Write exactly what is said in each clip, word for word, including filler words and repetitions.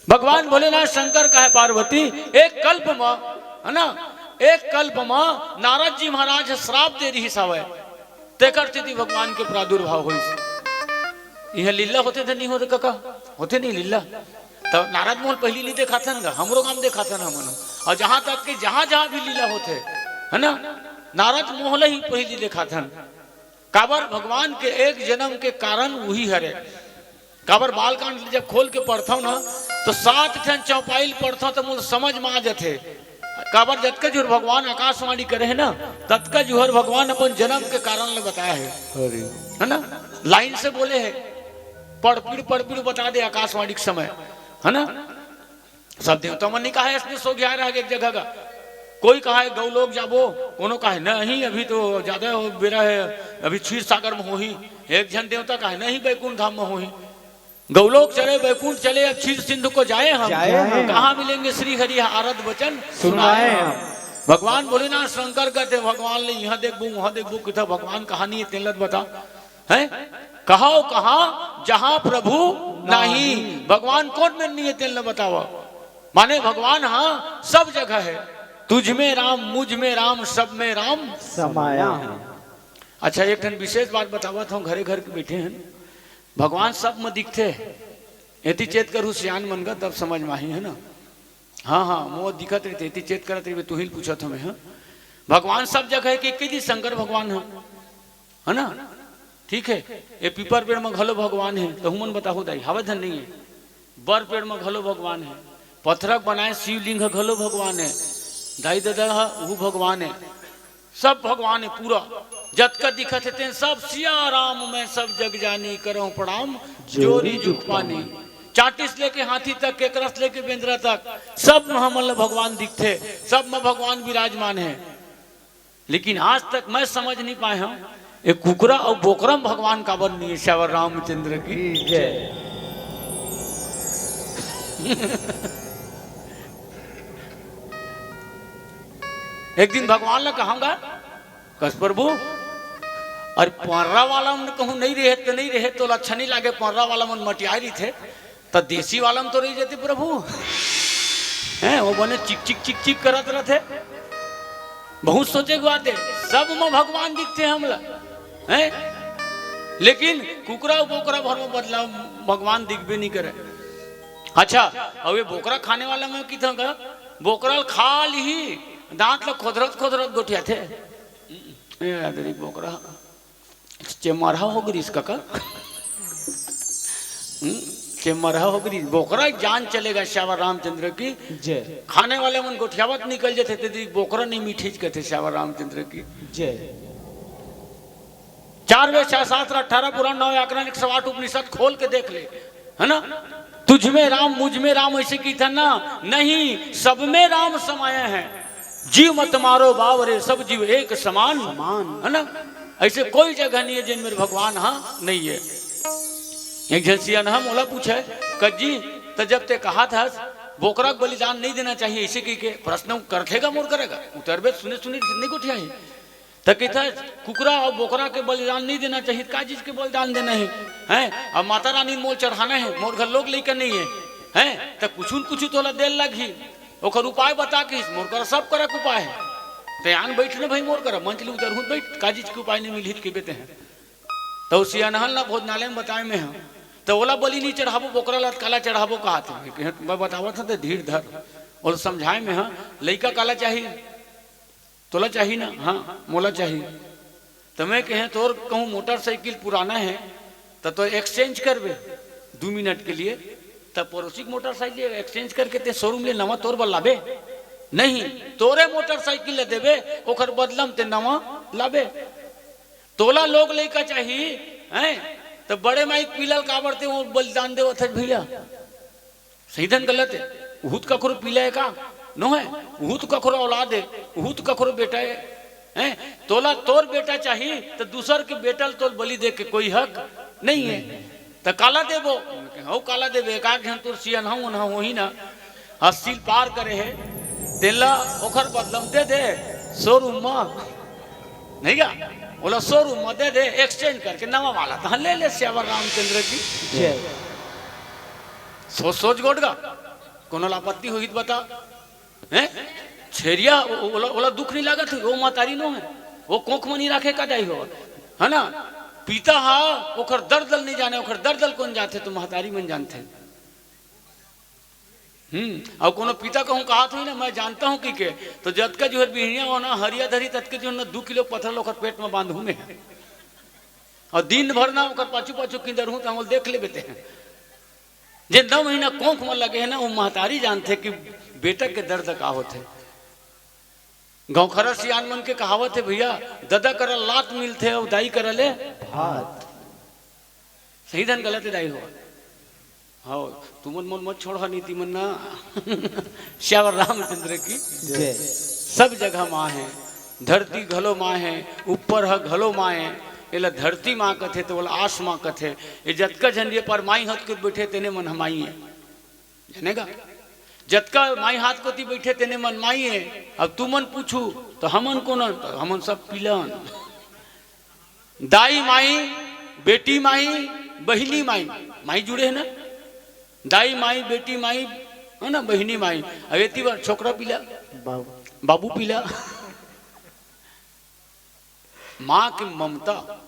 भगवान भोलेनाथ शंकर कहे पार्वती, एक कल्प म, है ना, एक कल्प म नारद जी महाराज श्राप दे रिहिस हवय, तेकर सेती भगवान के प्रादुर्भाव होइस। इहाँ लीला होथे त नहीं होथे कका? होथे नहीं लीला? त नारद मोहन पहिली नहीं देखाथन गा, हमरो गांव देखाथन हमन। और जहां तक कि जहां जहां भी लीला होथे, है ना, नारद मोहन ही पहिली देखाथन। काबर भगवान के एक जन्म के कारण उही हरे। काबर बालकांड जब खोल के पढ़थव ना, तो सात ठन चौपाई ल पढ़थव त मोला समझ में आ जाथे। काबर जतका जुहर भगवान आकाशवाणी करे हे ना, ततका जुहर भगवान अपन जन्म के कारण ल बताए हे, अरे। है ना? लाइन से बोले हे, पड़पिड़ पड़पिड़ बता दे आकाशवाणी के समय, है ना? सब देवता मन नहीं कहा हे, इसने सो गया रह एक जगह का। कोई कहा हे गौलोक जाबो, कोनो कहा हे नहीं, अभी तो ज्यादा हो बेरा हे, अभी क्षीर सागर में होही। एक झन देवता कहा हे नहीं, बैकुंठ धाम में होही। गौलोक चले, बैकुंठ चले, अब क्षीर सिंधु को जाए हम। जाए हम। कहाँ मिलेंगे श्री हरि आरद वचन सुनाए सुनाए हम। हम। भगवान भोलेनाथ शंकर कहते, भगवान ले यहाँ देखबो, वहाँ देखबो, कितना भगवान कहानी है, तेलत बता। हैं? कहो कहाँ जहाँ प्रभु नाही। नाही। भगवान कौन में नहीं है, तेल न बतावा। माने भगवान हाँ सब जगह है। तुझ में राम, मुझ में राम, सब में राम समाया है। अच्छा, एक ठन विशेष बात बतावत हूँ, घरे घर के बैठे हैं, भगवान सब में दिखथे। एती चेत करू सियान मन का, तब समझ में आही, है ना? हाँ, हाँ, मोर दिखत रहिथे, एती चेत करत रहिबे, तुही ल पूछत हमें, हाँ? भगवान सब जगह है कि, कि जी शंकर भगवान है, है ना? ठीक है, ये पीपर पेड़ में घलो भगवान है, तो हुमन बताहू दाई, हवे धन नहीं है। बर पेड़ में घलो भगवान है, पत्थर के बनाए शिवलिंग ह घलो भगवान है, दाई ददा ह उहू भगवान है, सब भगवान है पूरा। जतका दिखत है तेन सब सिया राम मैं सब जग जानी, करहूं प्रणाम जोरी जोरी जुग जुग पानी। पानी। चांटी से लेके हाथी तक, केकरा से लेके बेंदरा तक, सब में हमन ल भगवान दिखथे, सब में भगवान विराजमान है। लेकिन आज तक मैं समझ नहीं पाए हूं, ये कुकरा और बोकरा में भगवान काबर नहीं है। श्यावर रामचंद्र की जय। एक दिन भगवान ला कहूंगा, कस प्रभु, अरे पर्रा वाला मन कहूं नहीं रहे तो नहीं रहे, तो अच्छा नहीं लागे, पर्रा वाला मन मटियाई रहिथे, त देसी वाला मन तो रही जाते प्रभु। हैं, वो बने चिक चिक चिक चिक करत रहते। बहुत सोचे के बात है, सब में भगवान दिखते हैं हमला, हैं? लेकिन कुकरा बोकरा भर में बदलाव, भगवान दिखबे नहीं करे। अच्छा, अब ये बोकरा खाने वाला में कितना का, बोकरा खा ली, दांत ला खोदरत खोदरत गोठियाथे। ए, अदरी बोकरा, चेमरहा हो गरीस कका। हम्म, चेमरहा हो गरीस। बोकरा जान चलेगा श्यावर रामचंद्र की। जय। खाने वाले मन गोठियावत निकल जाते थे, बोकरा नहीं मीठीज कहते श्यावर रामचंद्र की। जय। चार वे छह सात अठारह पुराण नौ व्याकरण एक सौ आठ उपनिषद खोल के देख ले, है ना? तुझ में राम, मुझ में राम, ऐसे की था ना? नहीं, सब में राम समाया है। जीव मत मारो बावरे, सब जीव एक समान। समान। है ना? ऐसे कोई जगह नहीं है जिनमें भगवान हाँ नहीं है। एक झन सियान हम ओला पूछे, कज्जी, त जब ते कहा था बोकरा के बलिदान नहीं देना चाहिए, इसे की के प्रश्न करथेगा मोर करेगा, उतरबे सुने सुने नहीं गोठिया है। त कहिथे, कुकरा अउ बोकरा के बलिदान नहीं देना चाहिए। का चीज के बलिदान देना है? हैं? अब माता रानी मोल चढ़ाना है, मोर घर लोग लइका नहीं है, हैं? त कुछु न कुछु तोला देल लगही। ओकर उपाय बता, कहिस, मोर करा सब करा के उपाय है। ते आन बैठ न भाई मोर करा, मंच ले उतर हूँ बैठ, का चीज के उपाय नहीं मिलही त कहिबे ते हैं। त ओ सियानहन ला भोजनालय में बताए में ह। त ओला बलि नहीं चढ़ाबो, बोकरा ला काला चढ़ाबो कहा थे। कहे, मैं बतावत हूँ, ते धीर धर। ओला समझाए में ह, लइका काला चाहिए? तोला चाही ना? हाँ, मोला चाही। त मैं कहे, तोर कहूँ मोटरसाइकिल पुराना है, त तो एक्सचेंज करबे दू मिनट के लिए, त पड़ोसी के मोटरसाइकिल एक्सचेंज करके ते शोरूम ले नवा तोर बर लाबे? नहीं, तोरे मोटरसाइकिल ले देबे, ओकर बदला म ते नवा लाबे। तोला लोग लइका चाही, हैं? त बड़े माई पीलल काबर ते वो बलिदान देवत है भैया? सही धन गलत है? उहू त कखरो पीला है का? नो है? उहू त कखरो औलाद है, उहू त कखरो बेटा है, हैं? तोला तोर बेटा चाही, त दूसर के बेटा ल तोर बलि दे के कोई हक नहीं है। त काला देबो? हौ काला देबे, एक आध झन तोर सियन हौ, उन्हा होही ना, अस्सी ल पार करे है, तेला ओखर बदला म दे दे, शोरूम म, नहीं का? ओला शोरूम म दे दे, एक्सचेंज करके नवा वाला तहाँ ले ले, सियावर रामचंद्र की जय। सोच, सोच गोठ गा। कोनो ला आपत्ति होही त बता। हैं? छेरिया, ओ-, ओला, ओला दुख नहीं लागत हे? वो महतारी नो हे, वो कोख म नहीं राखे का दाई हो, है ना? पिता हा ओकर दर्द ल नहीं जाने, ओकर दर्द ल कौन जानथे? तो महतारी मन जानथे। हम्म, अउ कोनो पिता कहूँ कहत होही ना, "मैं जानता हूँ" कहिके, तो जतका जो हे बिहनिया हो ना, हरिया धरी ततके जो हे ना, दू किलो पत्थर ल ओकर पेट में बांधहूँ मैं। अउ दिन भर ना ओकर पाछू पाछू किंदरहूँ, त हमन देख लेबे ते। जे नौ महीना कोख में लगे हे ना, वो महतारी जानथे कि बेटा के दर्द का होथे। गाँव खरा सियान मन के कहावत हे भैया, ददा करा लात मिलथे अउ दाई करा ले भात। सही धन गलत हे दाई हो? हाँ, तुमन मन मत छोड़ नीति मन ना। श्यावर रामचंद्र की जय। सब जगह माँ हे, धरती घलो माँ हे, ऊपर ह घलो माँ हे। एला धरती माँ कथे तो ओला आस माँ कथे। ये जतका झन ये पर माई हत के बैठे तेने मन ह माई हे, जाने गा? जतका माई हाथ कोती बैठे तेने मन माई हे। अब तुमन पूछू तो हमन कोन? तो हमन सब पिला अन। दाई माई, बेटी माई, बहिनी माई, माई जुड़े हे ना? दाई माई, बेटी माई, है ना, बहिनी माई। अब एती बार छोकरा पिला, बाबू। बाबू पिला। माँ के ममता,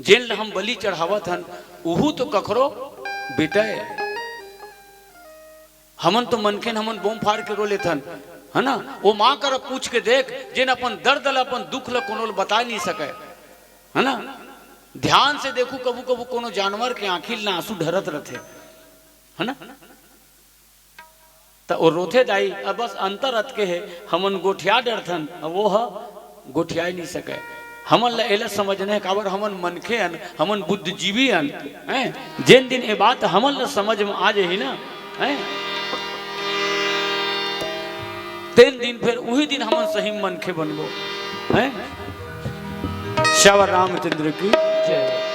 जेन ल हम बलि चढ़ावत हन, उहू तो कखरो बेटा हे। हमन तो मनखे न, हमन बोम फार के रो लेथन, है ना? वो माँ करा पूछ के देख, जेन अपन दर्द ल, अपन दुख ल कोनो ल बता नहीं सके, है ना? ध्यान से देखू, कभू कभू कोनो जानवर के आँखी ल ना आंसू ढरत रथे, है ना? त वो रोथे दाई, अब बस अंतर अतके हे, हमन गोठिया डरथन, अब वो ह गोठियाए नहीं सके। हमन ला एला समझना हे, काबर हमन मनखे हन, हमन बुद्धिजीवी हन, हैं? जेन दिन ये बात हमन ला समझ में आ जाही ना, हैं? तेन दिन फिर उही दिन हमन सही मनखे बनबो, हैं? श्यावर रामचंद्र की जय।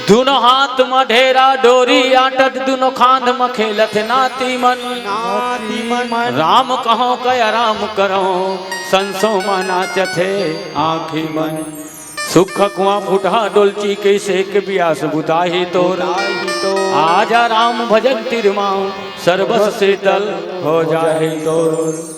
दुनो हाथ म ढेरा डोरी आटत, दुनो खांध म खेलत नाती मन। नाती मन। राम कहो कया राम करो, संसो म नाचत हे आँखी मन। सुख कुआं फुटहा डोलची, कइसे के बियास बुताही तोर। बुताही तोर। आजा राम भजन तिरमाऊ, सरबस शीतल हो जाही तोर।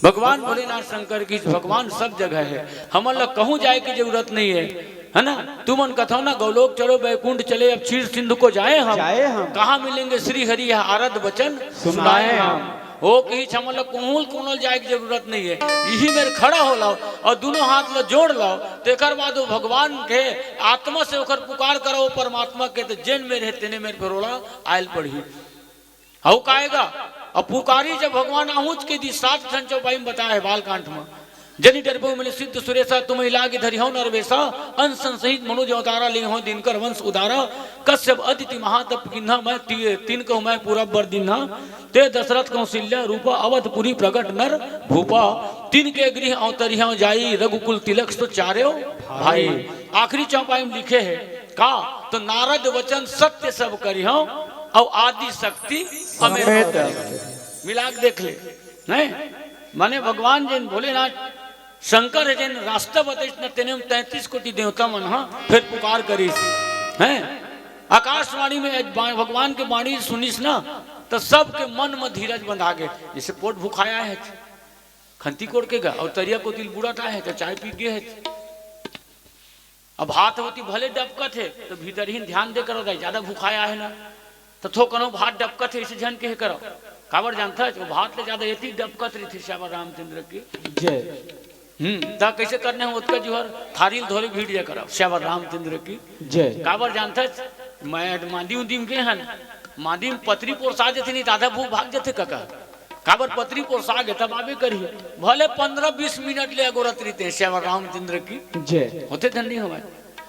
भगवान भोलेनाथ शंकर की, भगवान सब जगह हे, हमन ला कहूँ जाए की जरूरत नहीं हे, है ना? तुमन कथो ना, "गौलोक चलो, बैकुंठ चले, अब क्षीर सिंधु को जाए हम।" जाए हम। कहाँ मिलेंगे श्री हरि यह आरद वचन सुनाए सुनाए हम। हम। हो कही हमन ला कोहूँ ल कोनो ल जाए की जरूरत नहीं हे, इही मेर खड़ा हो लाओ अउ दुनो हाथ ला जोड़ लाओ, तेकर बाद वो भगवान के आत्मा से ओकर पुकार करो, वो परमात्मा के, तो जेन मेर हे तेने मेर फिर ओला आयल पड़ही। हऊ का आय गा? अब पुकारी जब भगवान आहूँच के दी, सात ठन चौपाई में बताए हे बालकांड में। जनि डरबो मिलि सिद्ध सुरेसा, तुम्हहि लागि धरिहौं नर बेसा। अंस संसहित मनुज अवतारा, लीन्हों दिनकर वंस उदारा। कश्यप अदिति महातप कीन्हा, मैं ती-, तिनकहु मैं पूरा बर दीन्हा। ते दसरथ कौसिल्या रूपा, अवधपुरी प्रगट नर भूपा। तिनके गृह अवतरिहौं जाई, रघुकुल तिलक सो चारेउ भाई। आखिरी चौपाई में लिखे हे का? तो नारद वचन सत्य सब करिहौं, अउ आदि शक्ति समेत समेत। मिला के देख ले, हैं? माने भगवान जेन भोलेनाथ शंकर हे, जेन रास्ता बतइस न, तेने में तैंतीस कोटि देवता मन ह फिर पुकार करिस, हैं? आकाशवाणी में आज बा-, भगवान के बाणी सुनिस ना, त सबके मन में धीरज बंधा गे। जैसे पोट भुखाया हे, खंती कोड़ के गा, अउ तरिया कोती ल बुड़त आए हे, त चाय पी गे हे। अब हाथ ओती भले डबकत हे, तो भीतरहिन ध्यान दे करो दाई, ज्यादा भुखाया हे ना, तो थोकनो भात डबकत हे, इसे झन के करो। काबर जानथस, वो भात ले ज्यादा एती डबकत रहिथे, श्यावर रामचंद्र की जय। हम्म, त कैसे करने हो ओतका जुहर, थारी ल धोरे भीड़ जा करो, श्यावर रामचंद्र की जय। काबर जानथस, मैं मांदी उंदी में गे हन, मांदी में पतरी पोरसा देथे, नहीं त आधा भूख भाग जाथे कका। काबर पतरी पोरसा गे तब आबे करिहे। भले पंद्रह बीस मिनट ले अगोरत रहिथे, श्यावर रामचंद्र की जय। होथे धन्य हवय।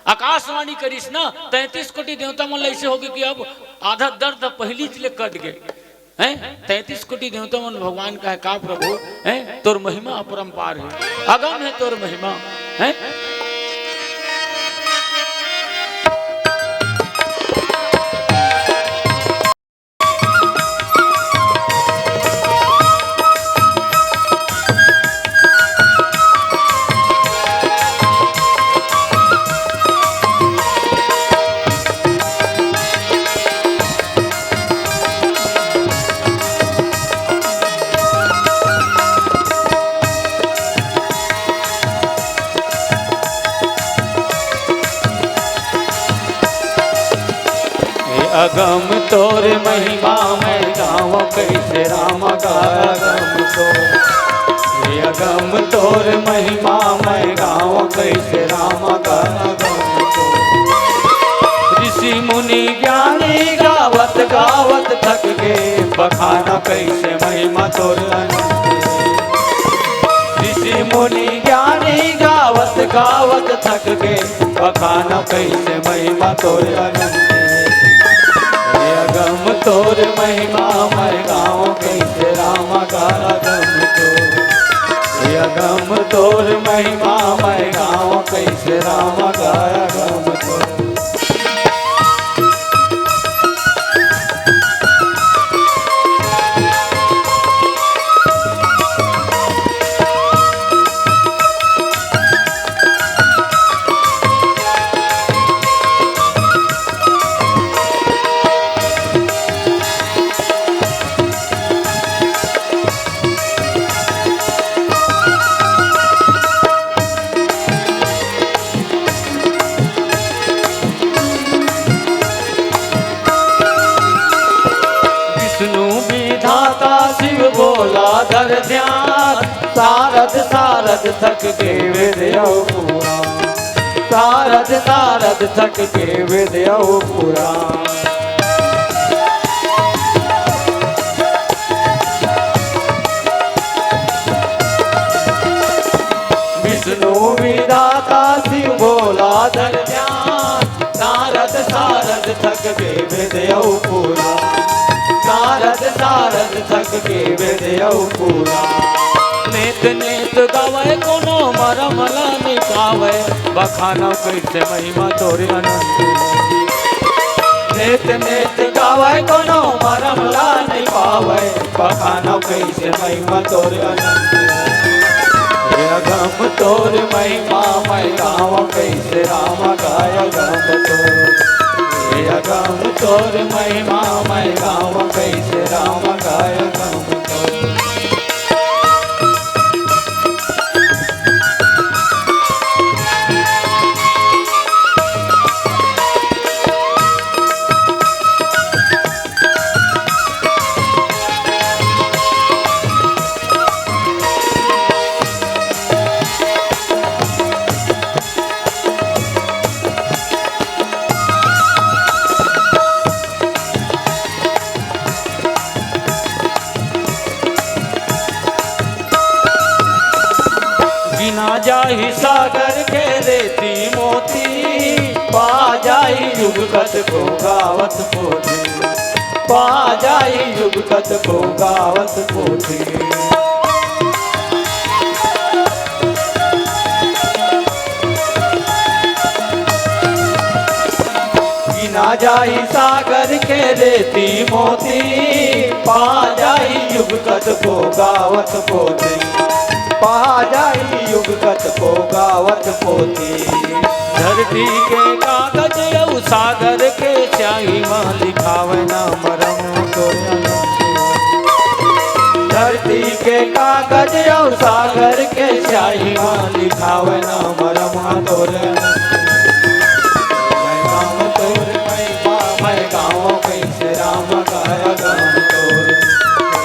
आकाशवाणी करिस ना, तैंतीस कोटि देवता मन ल ऐसे होगे कि अब आधा दर्द पहिलीच ले कट गे। हैं? तैंतीस कोटि देवता मन भगवान कहे, "का प्रभु, हैं? तोर महिमा अपरंपार हे, अगम हे तोर महिमा।" हैं? अगम तोर महिमा मैं गावं कइसे राम का अगम तोर। हे अगम तोर महिमा मैं गावं कइसे राम का अगम तोर। ऋषि मुनि ज्ञानी गावत गावत थक गे, बखाना कइसे महिमा तोर अनंत हे। ऋषि मुनि ज्ञानी गावत गावत थक गे, बखाना कइसे महिमा तोर अनंत हे। हे अगम तोर महिमा मैं गावं कइसे राम का अगम तोर। हे अगम तोर महिमा मैं गावं कइसे राम का अगम तोर। विष्णु विधाता शिव भोला धर ध्यान, सारद सारद थक गे वेद अउ पुराण। सारद सारद थक गे वेद अउ पुराण। विष्णु विधाता शिव भोला धर ध्यान, सारद सारद थक गे वेद अउ पुराण। सारद सारद थक गे वेद अउ पुराण। नेत नेत गावय कोनो मरम ल नि पावय, बखानव कइसे महिमा तोर अनंत। नेत नेत गावय कोनो मरम ल नि पावय, बखानव कइसे महिमा तोर अनंत। हे अगम तोर महिमा मैं गावं कइसे राम का अगम तोर। हे अगम तोर महिमा मैं गावं कइसे राम का अगम तोर। गिना जाही सागर के रेती मोती, पा जाही युग कतको गावत पोथी, पा जाही युग कतको गावत पोथी। गिना जाही सागर के रेती मोती, पा जाही युग कतको गावत पोथी, पा जाही युग कतको गावत पोथी। धरती के कागज अउ सागर के स्याही म लिखावय नाम राम तोर अनंत। धरती के कागज अउ सागर के स्याही म लिखावय नाम राम तोर। मैं गावं तोर महिमा, मैं गावं कइसे राम का अगम तोर।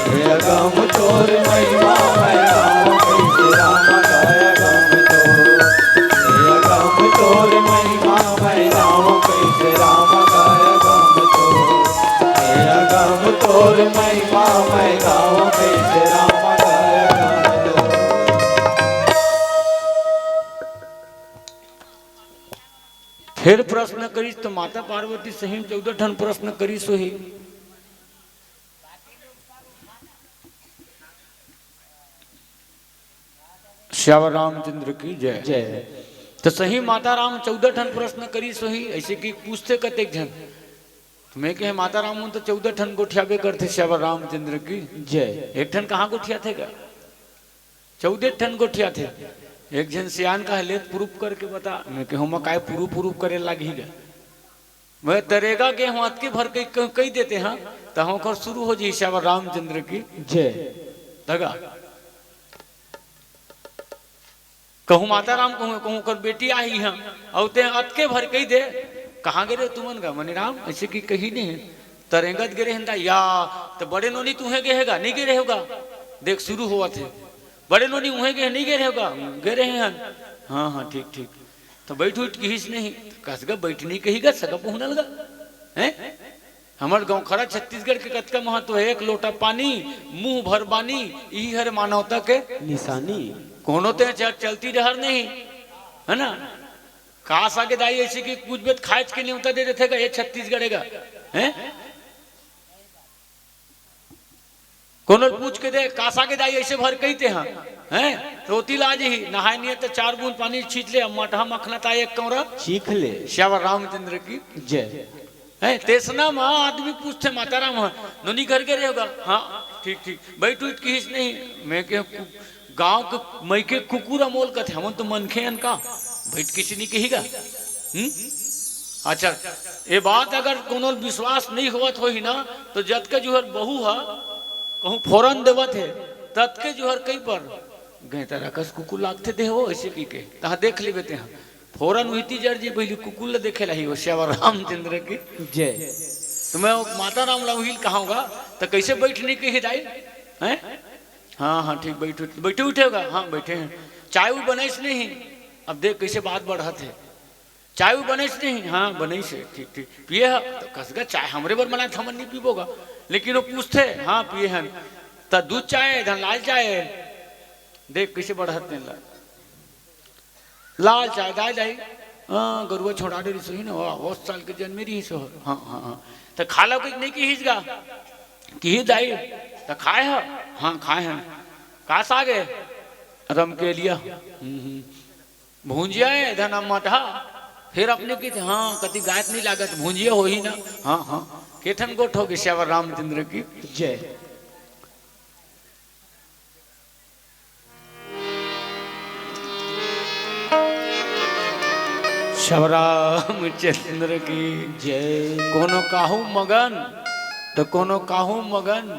हे अगम तोर महिमा, मैं गावं कइसे राम का अगम तोर। हे अगम तोर महिमा, मैं गावं कइसे राम का अगम तोर। हे अगम तोर महिमा, मैं गावं कइसे राम का अगम तोर। फेर प्रश्न करिस त माता पार्वती सही म चौदह ठन प्रश्न करिस होही। सियावर रामचंद्र की जय। जय। त सही माता राम चौदह ठन प्रश्न करिस होही, अइसे कि पूछथे कतेक झन। त मैं कहे माता राम मन त चौदह ठन गोठियाबे करथे सियावर रामचंद्र की। जय। एक ठन कहाँ गोठियाथे गा? चौदह ठन गोठियाथे। एक झन सियान कहे, "ले त proof करके बता।" मैं कहूँ, "ओमा काय proof, proof करे लागही गा?" मैं तरेगा के हूँ, अतके भर कहि, कहि, कहि देते हैं, त ओकर शुरू हो जाही सियावर रामचंद्र की जय। तगा। कहूँ माता राम कहूँ, कहूँ ओकर बेटी आही इहाँ, अउ ते अतके भर कहि दे, "कहाँ गे रहे हो तुमन गा?" "मने राम, ऐसे कि कहीं नहीं है।" "त रेंगत गे रहे हन दा?" "या, त बड़े नोनी तुहे गे हे गा, नहीं गे रहे हो गा?" देख, शुरू होवत हे, "बड़े नोनी उहे गे हे, नहीं गे रहे हो गा?" "गे रहे हन।" "हाँ, हाँ, ठीक, ठीक।" "त बैठ उठ किहिस नहीं?" "त कस गा बैठ नहीं कही गा, सगा पहुनल गा।" हैं? हमर गाँव खड़ा छत्तीसगढ़ के कतका महत्व हे, एक लोटा पानी, मुंह भर बानी, इही हरे मानवता के निशानी। कोनो ते च-, चलती डहर नहीं, है ना? का सागे दाई ऐसे कि कुछ बेत खाएच के नेवता दे देथे गा, ये छत्तीसगढ़ हे गा, हैं? कोनो ल पूछ के दे, "का सागे दाई ऐसे भर कहिते हैं?" हैं? तो ओती लाज ही, नहाए नहीं है तो चार बूंद पानी छींच ले, अब मटहा मखना ताई एक कौरा चीख ले। श्यावर रामचंद्र की जय। हैं? तेसना म आदमी पूछथे, "माता राम ह, नोनी घर गे रहे हो गा?" "हाँ।" "ठीक, ठीक।" "बैठ उठ किहिस नहीं?" मैं कहे, "कु-, गाँव के मइके कुकुर अमोल कथे, हमन तो मनखे हन का? बैठ किसी नहीं कही गा।" हम्म? अच्छा, ये बात अगर कोनो ल विश्वास नहीं होवत होही ना, तो जतके जुहर बहू ह कहूँ फोरन देवत हे, ततके जुहर कई पर गैंतरा कस कुकुर लागथे देहो, ऐसे की के। तहाँ देख लेबे तेहाँ। फोरन उहिती जर जी, पहली कुकुर ल देखे लाही, वो श्यावर रामचंद्र की। जय। तो मैं वो माता राम ला उहिल कहाऊंगा, तो कैसे बैठ नहीं कही दाई? हैं? "हाँ, हाँ, ठीक, बैठ उठ-, बैठे उठे होगा?" "हाँ, बैठे हैं।" "चाय वो बनैस नहीं?" अब देख कैसे बात बढ़त हे। "चाय वो बनैस नहीं?" "हाँ, बनैस हे।" "ठीक, ठीक।" "पिए ह?" तो कस गा, "चाय हमरे बर बनाए, हमन नहीं पीबो गा।" लेकिन वो पूछथे, "हाँ, पिए हन।" "त दूध चाय, धन लाल चाय?" देख कैसे बढ़त तेन ला। "लाल चाय दाई, दाई।" "हाँ, गरुआ छोड़ा डरिस होही ना, वाह, वो साल के जन्मे रहिस हो।" "हाँ, हाँ, हाँ।" "त खा लो कि नहीं किहिस गा?" "किही दाई।" "त खाए ह?" "हाँ, खाए हन।" "का सागे?" "रमकेलिया।" "हम्म, हम्म।" "भुंजिया हे, धना मटहा?" फिर अपने की, "हाँ, कति गायत नहीं लागत, भुंजिया होही ना?" "हाँ, हाँ।" केठन गोठ हो गे श्यावर रामचंद्र की जय। श्यावर रामचंद्र की जय। कोनो काहू मगन, त कोनो काहू मगन,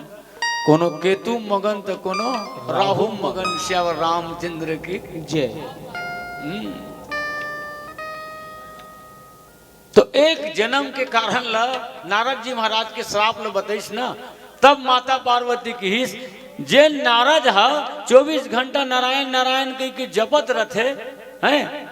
कोनो केतु मगन, त कोनो राहु मगन। श्यावर रामचंद्र की जय। हम्म। तो एक जन्म के कारण ल नारद जी महाराज के श्राप ल बतइस ना, तब माता पार्वती किहिस, "जे नारद ह चौबीस घंटा नारायण नारायण कहि के जपत रथे, हैं?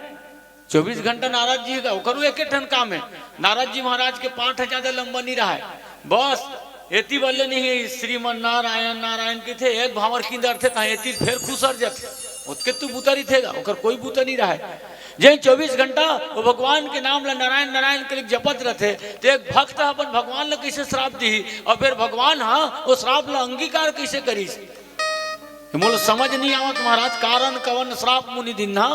चौबीस घंटा नारद जी का, ओकरो एके ठन काम हे।" नारद जी महाराज के पाठ ह ज्यादा लंबा नहीं रहा है, बस एती बल्ले नहीं हे, "श्रीमन नारायण नारायण" कहिथे, एक भांवर किंदरथे, तहाँ एती फेर खुसर जाथे। ओतके तू बूता रहिथे गा, ओकर कोई बूता नहीं रहा है। जे चौबीस घंटा वो भगवान के नाम ला नारायण नारायण के जपत रथे, ते एक भक्त ह अपन भगवान ला कैसे श्राप दिही, और फिर भगवान ह वो श्राप ला अंगीकार कैसे करिस? मोला समझ नहीं आवत महाराज, कारण कवन श्राप मुनि दिन्हा,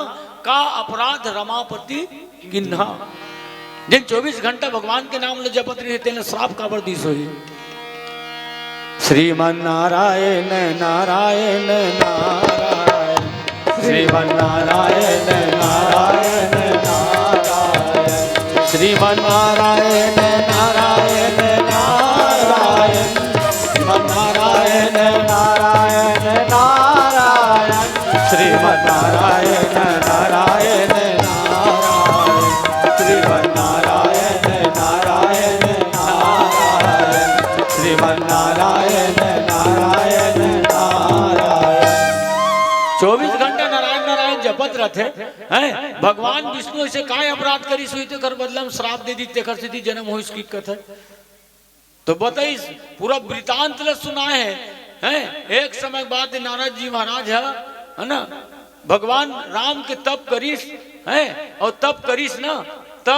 का अपराध रमापति किन्हा। जेन चौबीस घंटा भगवान के नाम ल जपत रहिथे, तेन ल श्राप काबर दिस होही? श्रीमन नारायण, नारायण, नारायण। श्रीमन नारायण, नारायण, नारायण। श्रीमन नारायण, नारायण, नारायण। श्रीमन नारायण, नारायण, नारायण। श्रीमन नारायण, नारायण, नारायण। श्रीमन नारायण, नारायण, नारायण। श्रीमन नारायण, नारायण, नारायण। चौबीस घंटा नारायण नारायण जपत रथे, हैं? भगवान विष्णु ऐसे काय अपराध करिस होही, तेकर बदला में श्राप दे दी, तेकर सेती जन्म होइस की कथे। तो बताइस, पूरा वृतांत ल सुनाए हे, हैं? एक समय बाद नारद जी महाराज ह, है ना, भगवान राम के तप करिस, हैं? और तप करिस ना, त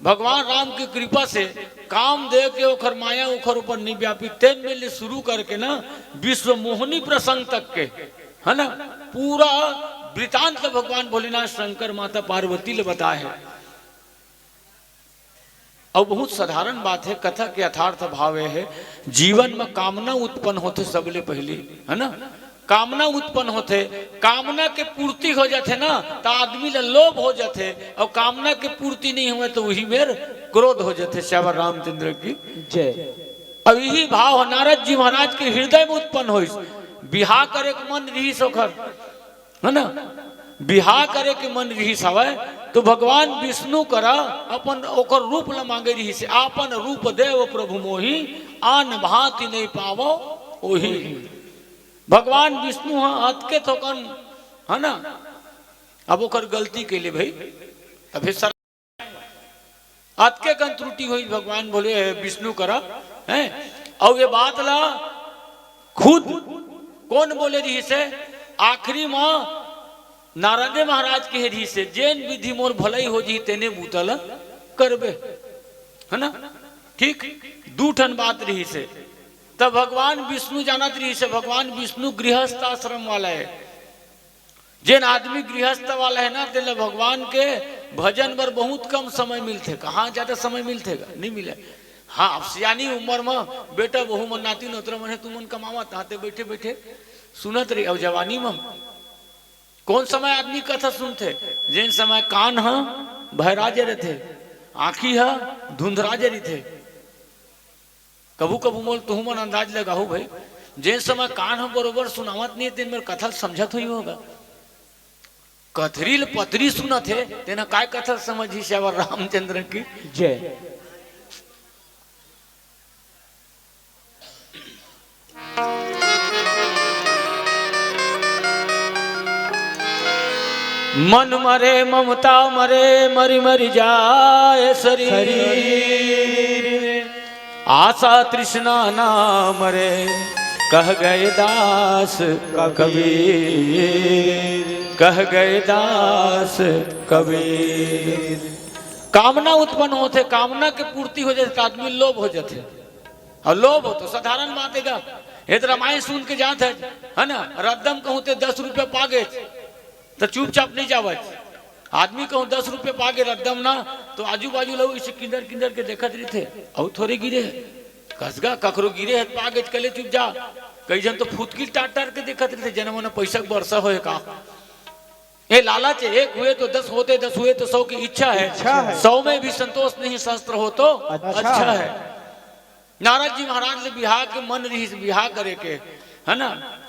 भगवान राम की कृपा से कामदेव के ओखर माया ओखर ऊपर नहीं व्यापित, तेन में ले शुरू करके ना विश्व मोहनी प्रसंग तक के, है ना, पूरा वृतांत ल भगवान भोलेनाथ शंकर माता पार्वती ल बताए हे। अउ बहुत साधारण बात हे, कथा के यथार्थ भाव ए हे, जीवन में कामना उत्पन्न होथे सबले पहिली, है ना? कामना उत्पन्न होथे, कामना के पूर्ति हो जाथे ना, त आदमी ला लोभ हो जाथे, अउ कामना के पूर्ति नहीं होवय, त उही मेर क्रोध हो जाथे। श्यावर रामचंद्र की जय। अब इही भाव ह नारद जी महाराज के हृदय में उत्पन्न होइस। बिहा करे के मन रिहिस ओखर, है ना? बिहा करे के मन रिहिस हवय, तो भगवान विष्णु करा अपन ओकर रूप ल मांगे रहिस हे, "आपन रूप देव प्रभु मोहि, आन भांति नहीं पावो ओहि।" भगवान विष्णु ह अतके थोकन, है ना, अब ओकर गलती के लिए भाई, तब फिर सर अतके कन त्रुटि होई भगवान भोले विष्णु करा, हैं? अउ ये बात ला खुद कोन बोले रहिस हे? आखिरी म नारदे महाराज कहे रहिस हे, "जेन विधि मोर भलई हो जही, तेने बूता ल करबे।" है ना? ठीक, दू ठन बात रहिस हे। तब भगवान विष्णु जानत रहिस हे, भगवान विष्णु गृहस्थ आश्रम वाला हे। जेन आदमी गृहस्थ वाला हे ना, तेला भगवान के भजन बर बहुत कम समय मिलथे। कहाँ ज्यादा समय मिलथे गा? नहीं मिले। हाँ, अब सियानी उम्र म बेटा, बहू मन, नाती नोतरा मन हे, तुमन कमावत हाथे बैठे बैठे सुनत रही। अब जवानी म कौन समय आदमी कथा सुनथे? जेन समय कान ह भैराजे रथे, आँखी ह धुंधराजे रहिथे। कभू कभू मोल तुहू मन अंदाज लगाहू भाई, जेन समय कान ह बरोबर सुनावत नहीं, तेन मेर कथा ल समझत होई होगा। कथरी ल पतरी सुनत हे, तेन ह काय कथा ल समझही? श्यावर रामचंद्र की जय। मन मरे ममता मरे, मरि मरि जाय शरीर। शरीर। आशा तृष्णा ना मरे, कह गए दास कबीर। कबीर। कह गए दास कबीर। कामना उत्पन्न होथे, कामना के पूर्ति हो जाथे, त आदमी लोभ हो जाथे। अउ लोभ हो तो साधारण बात हे गा। ये तो रामायण सुन के जात हे, है ना, रद्दम कहूँ ते दस रुपया पागेच, त चुपचाप नहीं जावत। आदमी कहूँ दस रुपया पागे रद्दम ना, तो आजू बाजू लोग इसे किंदर किंदर के देखत रहिथे, अउ थोरे गिरे हे। कस गा, कखरो गिरे हे, पागेच कले चुप जा। कई झन तो फुतकिल टार टार के देखत रहिथे, जेन मन पैसा के वर्षा होय का। ये लालच हे, एक हुए तो दस होते, दस हुए तो सौ की इच्छा है। इच्छा है। सौ में भी संतोष नहीं, शास्त्र हो तो अच्छा अच्छा है। है। नारद जी महाराज ले बिहाव के मन रहिस, बिहाव करे के, है ना?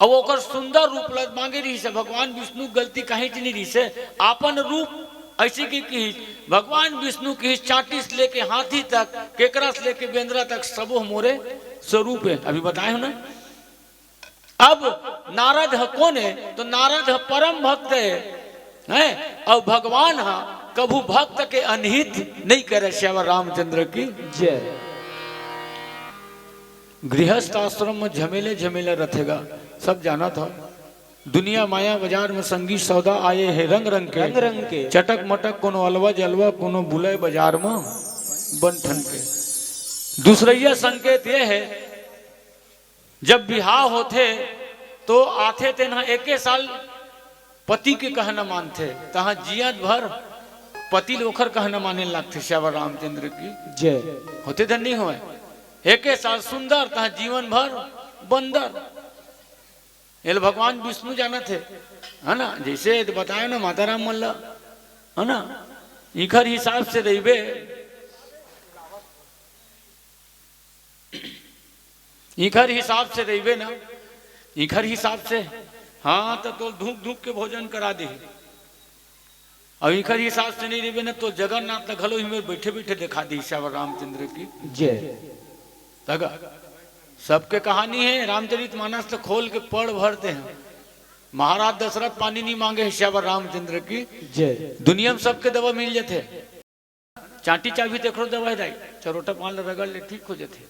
अब ओकर सुंदर रूप ल मांगे रहिस हे, भगवान विष्णु गलती कहीं च नहीं रहिस हे। आपन रूप ऐसे की कहिस, भगवान विष्णु कहिस, चांटी से लेके हाथी तक, केकरा से लेके बेंदरा तक, सबो मोरे स्वरूप हे। अभी बताए हो ना? अब नारद ह कोन हे? तो नारद ह परम भक्त हे, हैं? अउ भगवान ह कभू भक्त के अनहित नहीं करे। श्यावर रामचंद्र की जय। गृहस्थ आश्रम में झमेले झमेले रथे गा, सब जानत हो। दुनिया माया बाजार में संगी सौदा आए हे रंग रंग के, रंग रंग के। चटक मटक कोनो अलवा जलवा, कोनो बुलय बाजार में बन ठन के। दूसरैया संकेत ये हे, जब बिहाव होथे तो आथे तेन ह एके साल पति के कहना मानथे, तहाँ जियत भर पति ल ओखर कहना माने लागथे। श्यावर रामचंद्र की जय। होथे धन नहीं होय, एके साल सुंदर, तहाँ जीवन भर बंदर। एला भगवान विष्णु जानत हे, है ना? जैसे तो बताए ना माता राम मन ला, है ना? इखर हिसाब से रहिबे, इखर हिसाब से रहिबे ना, इखर हिसाब से, हाँ, तो तोल धूक धूक के भोजन करा दे। अब इखर हिसाब से नहीं रहिबे ना, तो जगन्नाथ ला घलो ही में बैठे बैठे दिखा दी। श्यावर रामचंद्र की जय। तगा सबके कहानी है, रामचरित मानस तो खोल के पढ़ भरते हैं। महाराज दशरथ पानी नहीं मांगे, श्यावर रामचंद्र की जय। दुनिया में सबके दवा मिल जाते। चांटी चाबही तेखरो दवा हे दाई, चरोटा पान ल रगड़ ले, ठीक हो जाथे।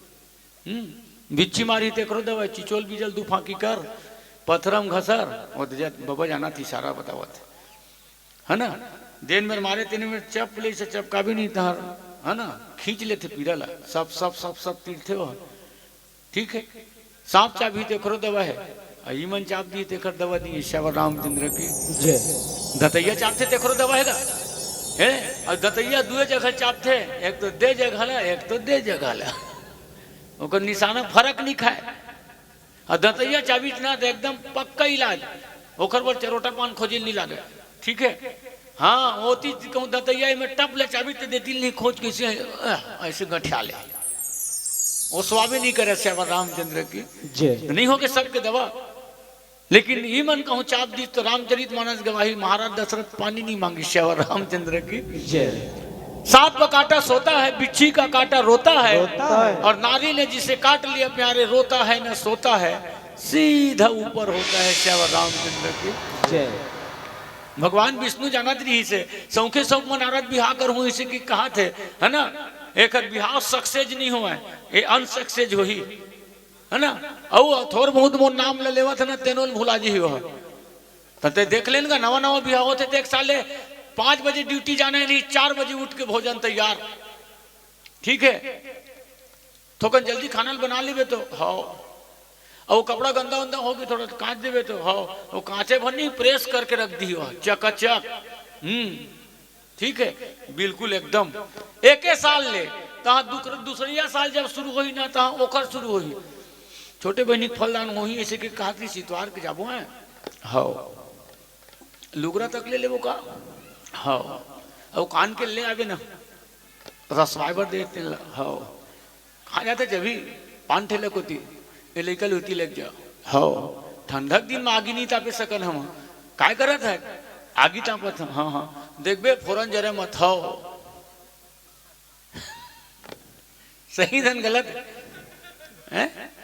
हम्म, बिच्छी मारही तेखरो दवा हे, चिचोल बीजल दू फांकी कर, पथरम घसर, वो दे जा, बाबा जाना थी सारा बतावत हे। है ना? जेन मेर मारे तेने मेर चप ले से चपका भी नहीं तहर, है ना? खींच लेथे पीरा ला, सब, सब, सब, सब तीरथे वो। ठीक है, सांप चाबही तेखरो दवा है, आ ई मन चाब दी तेखर दवा दी, श्यावर रामचंद्र की जय। दतैया चाबथे तेखरो दवा है गा, है? और दतैया दुए जगह चाबथे, एक तो दे जगह ला, एक तो दे जगह ला, ओकर निशाना फर्क नहीं खाए। और दतैया चाबिस ना तो एकदम पक्का इलाज, ओकर बर चरोटा पान खोजे नहीं लागे। ठीक है, हाँ, ओती कहूँ दतैया में टप ले चाबिस तो देती नहीं खोज कैसे, अ, ऐसे गठिया ले। वो स्वामी नहीं करे श्यावर रामचंद्र की। जय। नहीं हो के सबके दवा। लेकिन ई मन कहूँ चाप दिस तो रामचरित मानस गवाही, महाराज दशरथ पानी नहीं मांगी। श्यावर रामचंद्र की। जय। सांप का काटा सोता है, बिच्छी का काटा रोता है, रोता है। और नारी ने जिसे काट लिया प्यारे, रोता है न सोता है, सीधा ऊपर होता है। श्यावर रामचंद्र की। जय। भगवान विष्णु जानत रहिस हे, सौंखे सौंफ म नारद बिहाव करहूँ इसे कि कहाथे, है ना? एकर बिहाव सक्सेस नहीं होवय, ये अनसक्सेस होही, है ना? अउ थोर बहुत मोर नाम ल लेवत है ना, तेनो ल भुला जी हो। त ते देख लेन गा, नवा नवा बिहाव होथे, देख साले, पाँच बजे ड्यूटी जाना है, नहीं, चार बजे उठ के भोजन तैयार। ठीक है, थोकन जल्दी खाना ल बना लेबे तो, हव। अउ कपड़ा गंदा उंदा होगे, थोड़ा कांच देबे तो, हव। वो कांचे भर नहीं, प्रेस करके रख दी हो, चकाचक। हम्म, ठीक है, बिल्कुल एकदम। एके साल ले, तहाँ दूसर-, दूसरिया साल जब शुरू होही ना, तहाँ ओकर शुरू होही। छोटे बहिनी के फलदान होही, ऐसे के कहा कि सितवार के जाबो हैं। हव। लुगरा तक ले लेबो का? हव। अउ कान के ले आबे ना, रसवाए बर देते ला। हव। कहाँ जाते जभी? पान ठेला कोती। ए लइका लुती लेके जा। हव। ठंडक दिन में आगी नहीं तापे सकन हम। काय करत है? आगी तापत हम। हाँ, हाँ। देखबे, फोरन जरे मत। हव। सही धन गलत? हैं?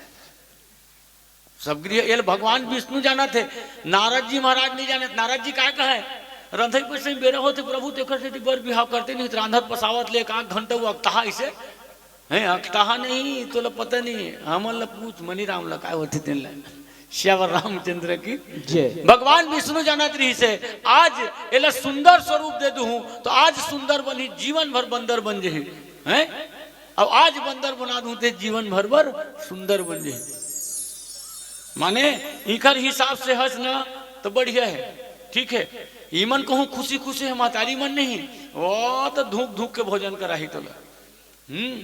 सब गृह, ये भगवान विष्णु जानथे, नारद जी महाराज नहीं जानथे। नारद जी काय कहे, रंधई पइसे बेरा होथे प्रभु, तेकर सेती बर बिहाव करते नहीं, रांधत पसावत ले एक आध घंटा वो अकताहा इसे, हैं, अकताहा नहीं, तोला पता नहीं, हमन ला पूछ, मनीराम ला काय होथे तेन ला। श्यावर रामचंद्र की। जय। भगवान विष्णु जानत रहिस हे, आज एला सुंदर स्वरूप दे दूहूं, तो आज सुंदर बनही, जीवन भर बंदर बन जही, हैं? अब आज बंदर बना दूं, ते जीवन भर बर सुंदर बन जही। माने, इखर हिसाब से हस ना, तो बढ़िया है, ठीक है। इमन कहूं खुशी खुशी है, महतारी मन नहीं, वो तो धूक धूक के भोजन कराही तोला। हम्म।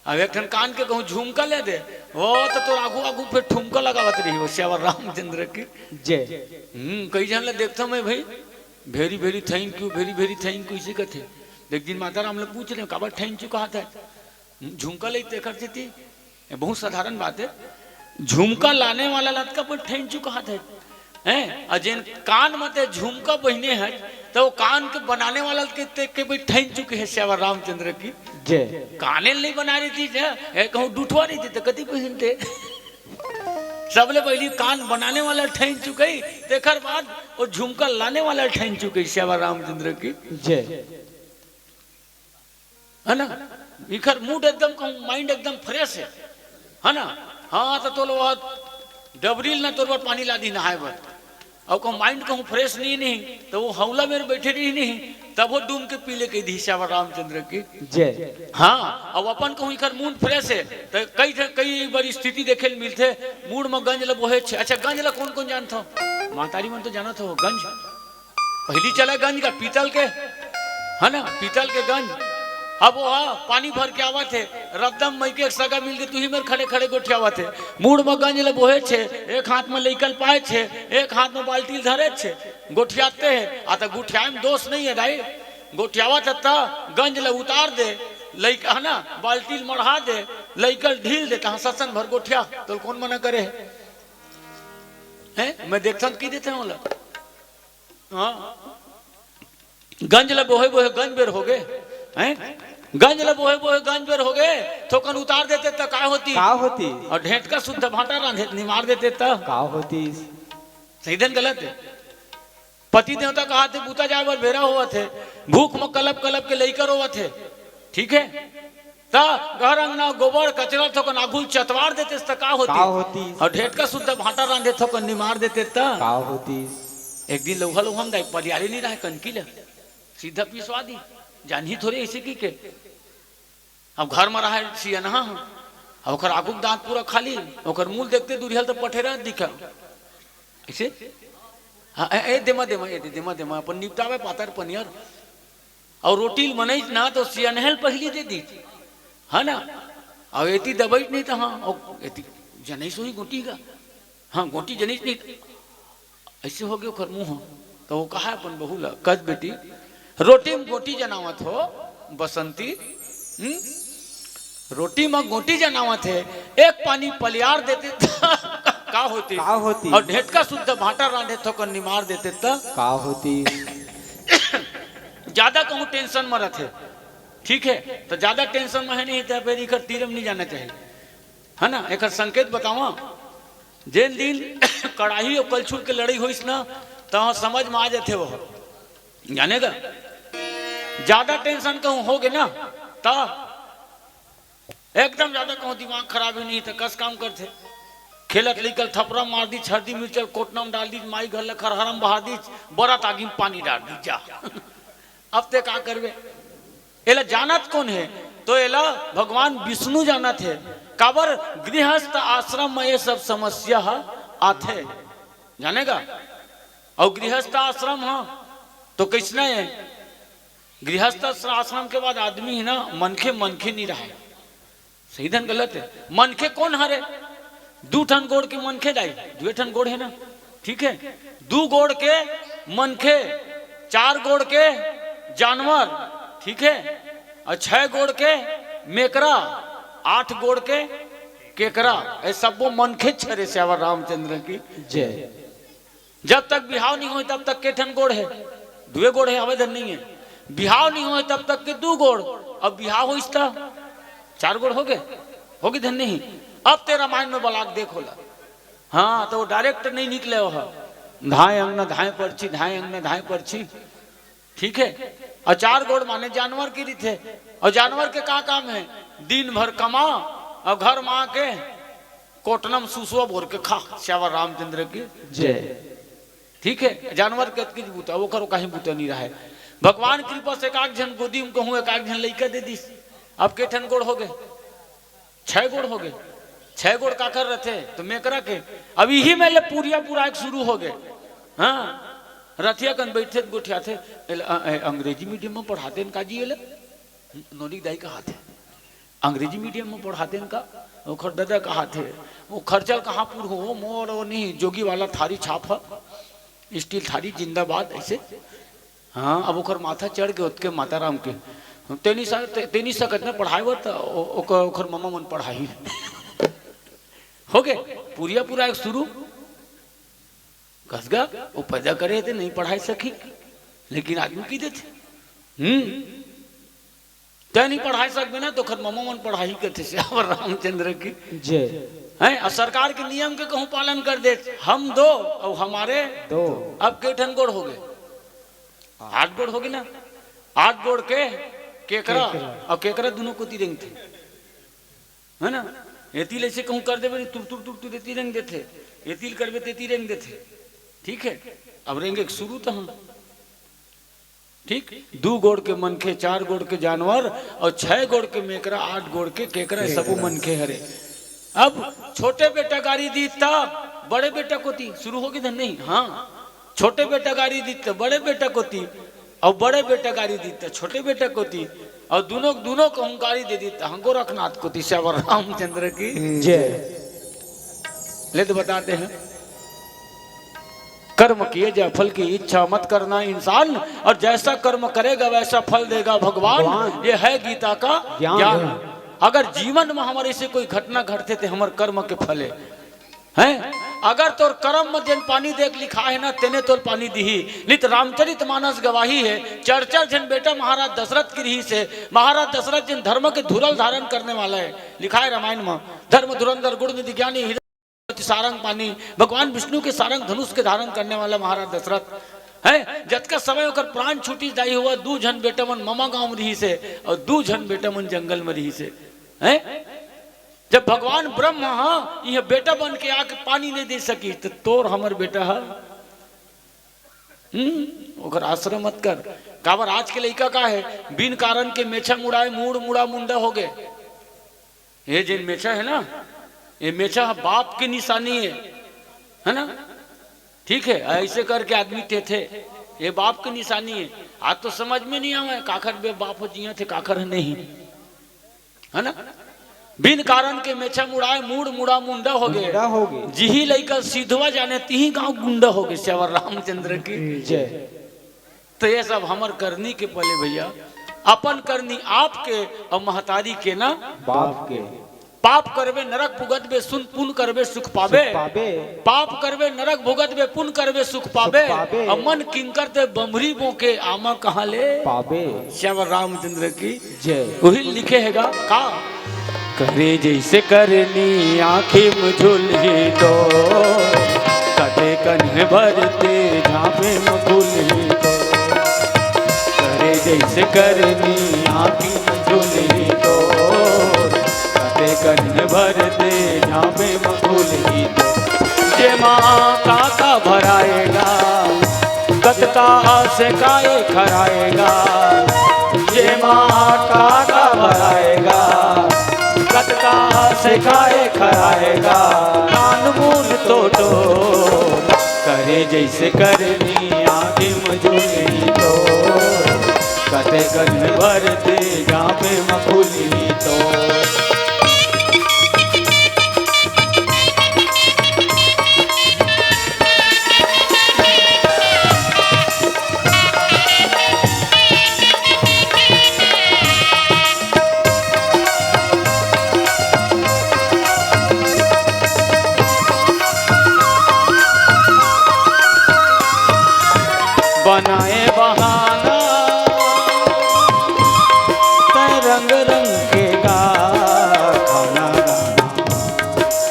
अब एक ठन कान के कहूं झुमका ले दे, वो तो तोर आगू आगू फिर ठुमका लगावत रही हो। श्यावर रामचंद्र की। जय। हम्म, कई झन ला देखथंव मैं भाई, very very thank you, very very thank you इसे कथे। एक दिन माता राम ला पूछ रहे, काबर thank you कहाथे? हम्म, झुमका ले तेकर सेती। ये बहुत साधारण बात है। झुमका लाने वाला लतका पर thank you कहाथे, हैं? अउ जेन कान म ते झुमका पहिने हे, त वो कान के बनाने वाला के ते के भी thank you कहे। श्यावर रामचंद्र की। जय। काने ल नहीं बना रही थी, जय, ये कहूं डुठवा रही थी, तो कति पहिनते? सबले पहली कान बनाने वाला thank you कही, तेकर बाद वो झुमका लाने वाला thank you कही। श्यावर रामचंद्र की। जय। है ना? इखर mood एकदम कहूं, mind एकदम fresh है, है ना? हाँ, तो तोल वो डबरील ना तोर बर पानी ला दी नहाए बर। अब कहूं mind कहूं fresh नहीं, नहीं, तो वो हौला मेर बैठे रही नहीं, तब वो डूम के पी ले कही दी। श्यावर रामचंद्र की। जय। हाँ, अब अपन कहूं इखर mood fresh है, तो कई, कई बार स्थिति देखे ल मिलथे, मूड़ म गंज ल बोहे छे। अच्छा, गंज ल कौन कौन जानथो? महतारी मन तो जानत हो, गंज। पहली चला गंज का, पीतल के, है ना, पीतल के गंज। अब वो हा, पानी भर के आवत हे, रद्दम मइके एक सगा मिल के तुही मेर खड़े खड़े गोठियावत हे। मूड़ म गंज ल बोहे छे, एक हाथ म लइकल पाए छे, एक हाथ म बाल्टी ल धरे छे, गोठियाते हे। आ त गोठियाए म दोष नहीं है दाई, गोठियावत हे त गंज ल उतार दे, लइका है ना, बाल्टी ल मढ़ा दे, लइकल ढील दे, तहाँ ससन भर गोठिया, तो कौन मना करे है? हैं? मैं देखता तो की देते हैं बोला। हाँ। गंज ल बोहे बोहे गंज बेर हो गए, हैं? गंज ल बोहे बोहे गंज बेर हो गए, थोकन उतार देते त का होती? का होती? और ढेंटका सुद्ध भाटा रांधे निमार देते त? का होती? सही धन गलत है। पति देवता कहाथे, बूता जाए बर बेरा होवत हे, भूख म कलप कलप के लइका रोवत हे, ठीक है? त घर अंगना गोबर कचरा थोकन आघू ल चतवार देते त का होती? का होती? और ढेटका सुद्धा भाटा रांधे थोकन निमार देते त? का होती? एक दिन लौहा लौहा म दाई पलियारे नहीं रहे कनकी ल, सीधा पिसवा दी, जानही थोड़े ऐसे की के। अब घर म रहे सियनहा ह, अब ओकर आगू के दांत पूरा खाली, ओकर मुंह देखते दुरिहा ल त पठेरा दिखा। ऐसे? हाँ, ए, ए, देमा, देमा, ए, दे, देमा, देमा, अपन निपटावे पातर पनियर। और रोटी ल मनई ना तो सियनहे ल पहली दे दी, है ना? और एती दबई नहीं तो हाँ, और एती जनई सोही गोटी का। हाँ, गोटी जनई नहीं। ऐसे हो गयो ओकर मुंह। तो वो कहा अपन बहू ला, "कद बेटी, रोटी में गोटी जनावत हो, बसंती, हम्म? रोटी में गोटी जनावत है, एक पानी पलियार देते त का होती? का होती? अउ ढेटका सुद्धा भांटा रांधे थोकन निमार देते त? का होती? ज्यादा कहूं टेंशन म रथे, ठीक हे, त ज्यादा टेंशन म हे नहीं, त फेर इखर तीर म नहीं जाना चाहिए, है ना? एखर संकेत बतावा, जेन दिन कड़ाही अउ कलछुल के लड़ाई होइस ना, त समझ म आ जाथे वो, जाने का। ज्यादा टेंशन कहूं होगे ना, त एकदम ज्यादा कहूं दिमाग खराब हे नहीं, त कस काम करथे। खेलत लइका ल थपरा मार दीस, हरदी मिर्चा ल कोटना म डाल दीस, माई घर ल खरहरा म बहा दीस, बरत आगी म पानी डाल दीस, जा। अब ते का करबे? एला जानत कोन हे? तो एला भगवान विष्णु जानत हे। काबर? गृहस्थ आश्रम म ये सब समस्या ह आथे, जाने का। अउ गृहस्थ आश्रम ह तो कइसना हे? गृहस्थ आश्रम के बाद आदमी हे ना, मनखे, मनखे नहीं रहे। सही धन गलत हे? मनखे कोन हरे? दू ठन गोड़ के मनखे दाई, दुए ठन गोड़ हे ना, ठीक हे? दू गोड़ के मनखे, चार गोड़ के जानवर, ठीक हे? अउ छह गोड़ के मेकरा, आठ गोड़ के केकरा, ये सब्बो मनखेच हरे। सियावर रामचंद्र की जय। जब तक बिहाव नहीं होय, तब तक के ठन गोड़ हे? दुए गोड़ हे, हवे धन नहीं हे। बिहाव नहीं होय, तब तक के दू गोड़। अब बिहाव होइस त चार गोड़ होगे, होगे धन नहीं। अब ते रामायण म बलाके देख ओला। हाँ, त वो direct नहीं निकले, वो ह धांय अंगना धांय परछी, धांय अंगना धांय परछी। ठीक हे? अउ चार गोड़ माने जानवर के रहिथे। अउ जानवर के का काम हे? दिन भर कमा अउ घर म आके कोटना म सुसवा बोर के खा। सियावर रामचंद्र की जय। ठीक हे? जानवर के अतकीच बूता, ओखर कहीं बूता नहीं रहे। भगवान कृपा से एकाक झन गोदी म कहूं एकाक झन लइका दे दीस। अब के ठन गोड़ होगे? छह गोड़ होगे। छह गोड़ काकर रथे? त मेकरा के। अब इही में ले पुरिया पुराय के शुरू होगे। हाँ, रथिया कन बइठथे त गोठियाथे, एला, अ, अ, अंग्रेजी medium म पढ़ातेन का जी एला? नोनी दाई कहाथे, अंग्रेजी medium म पढ़ातेन का? ओखर ददा कहाथे, वो खर्चा ल कहाँ पुरहूं, वो मोर वो नहीं, जोगी वाला थारी छाप ह, steel थारी जिंदाबाद, अइसे। हाँ, अब ओकर माथा चढ़ गे ओतके माता राम के। ते नहीं स-, ते, ते नहीं सकत ना पढ़ाय बर, त ओ-, ओकर, ओकर ममा मन पढ़ाही। होगे, पुरिया पुराय के शुरू। कस गा, वो पैदा करे हे ते नहीं पढ़ाय सकही, लेकिन आदमी कहि देथे। हम्म। ते नहीं पढ़ाय सकबे ना, त ओखर ममा मन पढ़ाही कथे। सियावर रामचंद्र की जय। हैं, अउ सरकार के नियम के कहूं पालन कर दे, हम दो अउ हमारे दो। अब के ठन गोड़ होगे? आठ गोड़ होगे ना, आठ गोड़ के केकरा, केकरा। अउ केकरा दुनों कोती रेंगथे, है ना? एती ले अइसे कहूं कर देबे, तुर, तुर, तुर, तुर एती रेंग देथे, एती ल करबे, तेती रेंग देथे। ठीक हे, अब रेंगे के शुरू त हम, ठीक, दू गोड़ के मनखे, चार गोड़ के जानवर अउ छह गोड़ के मेकरा, आठ गोड़ के केकरा, केकरा। सबो मनखे हरे। अब छोटे बेटा गारी दीस त बड़े बेटा कोती शुरू होगे धन नहीं? हाँ, छोटे बेटा गारी दीस त बड़े बेटा कोती, अउ बड़े बेटा गारी दीस त छोटे बेटा कोती, अउ दुनों, दुनों कहूं गारी दे दीस त हाँ गोरखनाथ कोती। सियावर रामचंद्र की जय। ले तो बताते हैं, कर्म किए जा फल की इच्छा मत करना इंसान, और जैसा कर्म करेगा वैसा फल देगा भगवान। भगवान। ये है गीता का ज्ञान। ज्ञान। अगर जीवन में हमर अइसे कोई घटना घटथे ते हमर कर्म के फल हे। हैं? अगर तोर करम म जेन पानी दे के लिखाय हे ना, तेने तोर पानी दिही। नहीं त रामचरित मानस गवाही हे, चार चार झन बेटा महाराज दशरथ के रिहिस हे। महाराज दशरथ जेन धर्म के धुरल धारण करने वाला हे, लिखाय हे रामायण म, धर्म धुरंधर गुण निधि ज्ञानी, हृदय सारंग पानी, भगवान विष्णु के सारंग धनुष के धारण करने वाला महाराज दशरथ हे। जतका समय ओकर प्राण छूटिस दाई हो, दू झन बेटा मन ममा गांव म रिहिस हे अउ दू झन बेटा मन जंगल म रिहिस हे। हैं? जब भगवान ब्रह्म ह इहां बेटा बन के आके पानी नहीं दे सकिस, त तोर हमर बेटा ह, हम्म, ओकर आश्रय मत कर। काबर आज के लइका का हे, बिन कारण के मेछा मुड़ाय, मूड़ मुड़ा मुंडा होगे। ये जेन मेछा हे ना, ये मेछा ह बाप के निशानी हे, है ना? ठीक हे, अइसे करके आदमी टेथे, ये बाप के निशानी हे। आज तो समझ में नहीं आवय, काखर बे बाप हो जियत हे, काखर नहीं। है ना? बिन कारण के मेछा मुड़ाय, मूड़ मुड़ा मुंडा होगे। मुंडा होगे। जिही लइका सीधवा जाने, तिही गांव गुंडा होगे। सियावर रामचंद्र की जय। तो ये सब हमर करनी के फल हे भइया, अपन करनी आपके अउ महतारी के ना बाप के। पाप करबे नरक भुगतबे सुन, पुन करबे सुख पाबे। सुख पाबे। पाप करबे नरक भुगतबे, पुन करबे सुख पाबे। सुख पाबे। अउ मन किंकर ते बमरी बोके आमा कहाँ ले पाबे। श्याम रामचंद्र की जय। वही लिखे हे गा का? करे जैसे करनी आँखी में झुलही तो, कते कन्हे भरते झाँपे में खुलही तो। करे जैसे करनी आँखी में झुलही तो, कते कन्हे भरते झाँपे में खुलही तो। जेमा काका भराएगा, कतका आस काय खराएगा। जेमा काका भराएगा, कतका आस काय खराएगा। कान मून तो डोर, करे जैसे करनी आँखी में झुलही तो, कते कन्हे भरते झाँपे में खुलही तो। बनाए बहाना, तै रंग रंग के गा खाना गाना।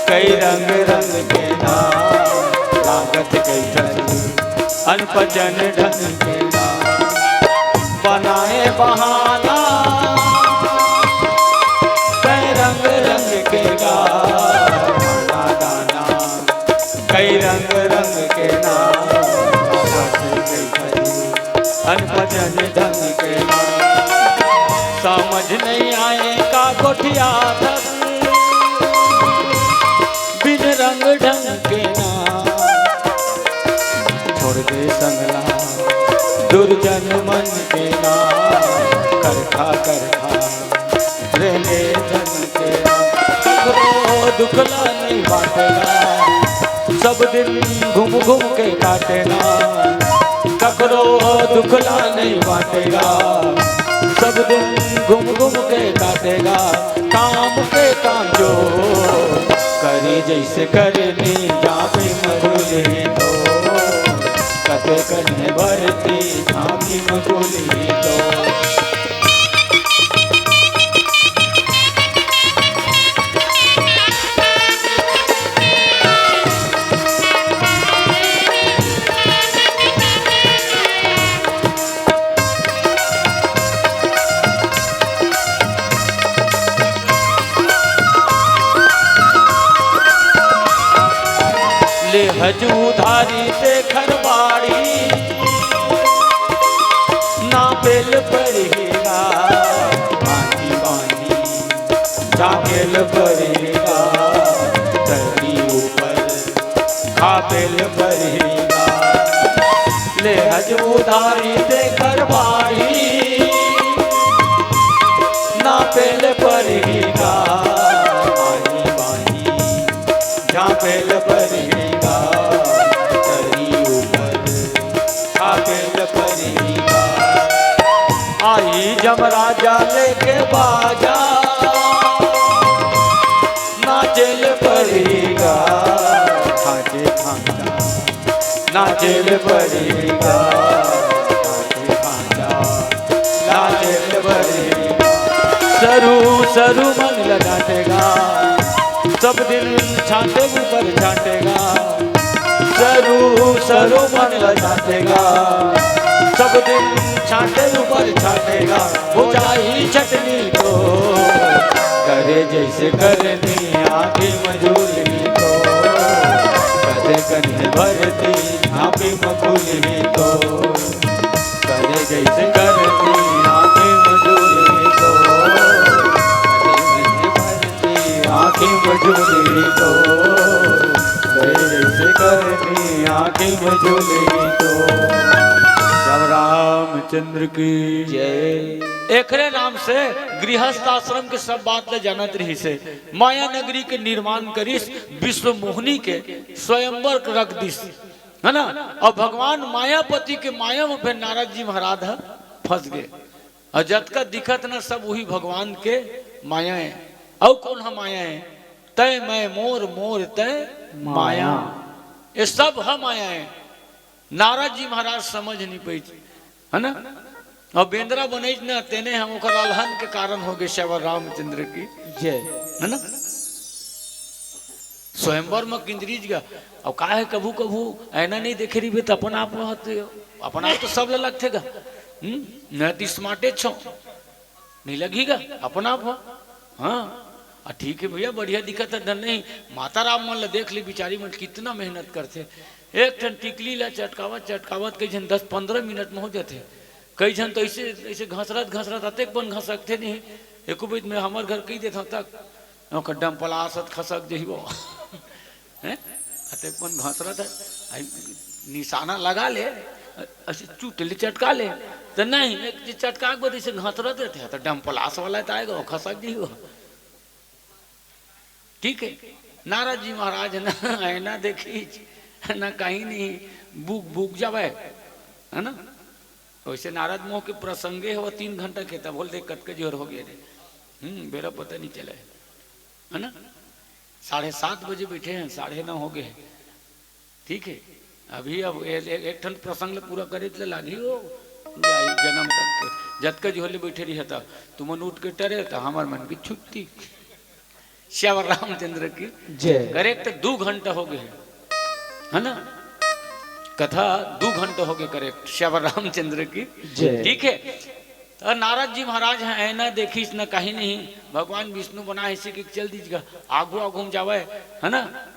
कई रंग रंग के नाम, लागत कई ठन अनपचन ढंग के नाम। बनाए बहाना, कई रंग रंग के गा खाना गाना। कई रंग रंग के नाम, लागत कई ठन अनपचन ढंग के नाम। समझ नहीं आए का गोठिया धर, बिन रंग ढंग के नाम। छोड़ दे संगला दुर्जन मन के नाम। करखा करखा रहने धन के नाम। ककरो दुखला नहीं बांटेगा, सब दिन घूम घूम के काटेगा। ककरो दुखला नहीं बांटेगा, सब दिन घूम घूम के काटेगा। काम पे काम जो करी जैसे करनी, जाबे मगुले तो कते कन्हे भरती झांकी मगुली तो। ले हजू धारी ते खरबाड़ी, ना बेल परिगा बानी बानी। जाकेल परिगा धरती ऊपर, खापेल परिगा। ले हज उधारी ते खरबाड़ी, ना पेल परिगा बानी बानी। जाकेल परिगा धरती ऊपर, छापेल परिगा। आई जमराजा लेके बाजा, नाचेल परिगा। खांचे खांचा, नाचेल परिगा। खांचे खांचा, नाचेल परिगा। सरू सरू मन ल डांटेगा, सब दिन छांटे ऊपर छांटेगा। सरू सरू मन ल छांटेगा, सब दिन छांटे ऊपर छांटेगा। हो जाही चटनी तो करे जैसे करनी, आँखी मजूरी तो कदे कन्हे भरती, आँखी मखुली तो करे जैसे करनी, आँखी मजूरी तो कदे कन्हे भरती। आँखी मझोली तो, जय जैसे करनी आँखी मझोली तो। श्याम रामचंद्र की जय। एकरे नाम से गृहस्थ आश्रम के सब बात ल जानत रहिस हे। माया नगरी के निर्माण करिस, विश्व मोहनी के स्वयंवर रख दिस, है ना। अउ भगवान मायापति के माया में फेर नारद जी महाराज ह फंस गे। अउ जतका दिखत ना, सब उही भगवान के माया हे। अउ कोन ह माया हे? तय मैं मोर, मोर तय माया। माया। ये सब ह माया हे। नारद जी महाराज समझ नहीं पाई, है ना? अउ बेंदरा बनइच ना, तेने हम ओकर अलहन के कारण हो गए, श्यावर रामचंद्र की। जय। है ना? स्वयंवर में किंदरीच गा। अब का है, कभू कभू ऐना नहीं देखे रहिबे त अपन आप होत, अपन आप तो सब ला लगथे गा। हम्म? मैं तो स्मार्टे छो, नहीं लगही गा, अपन आप हो। हाँ, आ, ठीक है भैया, बढ़िया दिखत है, धन नहीं। माता राम मन ला देख ले, बिचारी मन कितना मेहनत करथे। एक ठन टिकली ला चटकावत चटकावत कई झन दस पंद्रह मिनट में हो जाथे। कई झन तो ऐसे, ऐसे घसरत घसरत अतेक बन घसकथे नहीं, एको बीच में हमर घर कही देथव तक, ओकर डंपलासत खसक जही वो। हैं? अतेक बन घसरत है, आई निशाना लगा ले, ऐसे चुट ले चटका ले, तो नहीं, एक जे चटका के बाद ऐसे घसरत रहते हैं, तो डंपलास वाला तो आएगा, वो खसक जही वो। ठीक है, नारद जी महाराज ना ऐना देखी, ना कहीं नहीं, बुक बुक जावे, है ना? वैसे नारद मोह के प्रसंगे हो, तीन घंटा के तब बोल दे, कतके जोर हो गए रे। हम्म, बेरा पता नहीं चले, है ना? साढ़े सात बजे बैठे हैं, साढ़े नौ हो गए हैं। ठीक है, अभी अब ए-, ए-, एक ठन प्रसंग ले पूरा करे ले लागी हो, जाई जन्म तक के। जतका जो ले बैठे रही था, तुमन उठ के टरे, तो हमार मन की छुट्टी। श्यावर रामचंद्र की। जय। करेक्ट दू घंटा हो गए, है ना? कथा दू घंटा हो गए करेक्ट, श्यावर रामचंद्र की। जय। ठीक है, तो नारद जी महाराज हैं, ऐना देखिस न कहीं नहीं, भगवान विष्णु बना है, इसी के चल दीजिएगा, आगू आगू हम जावे, है ना?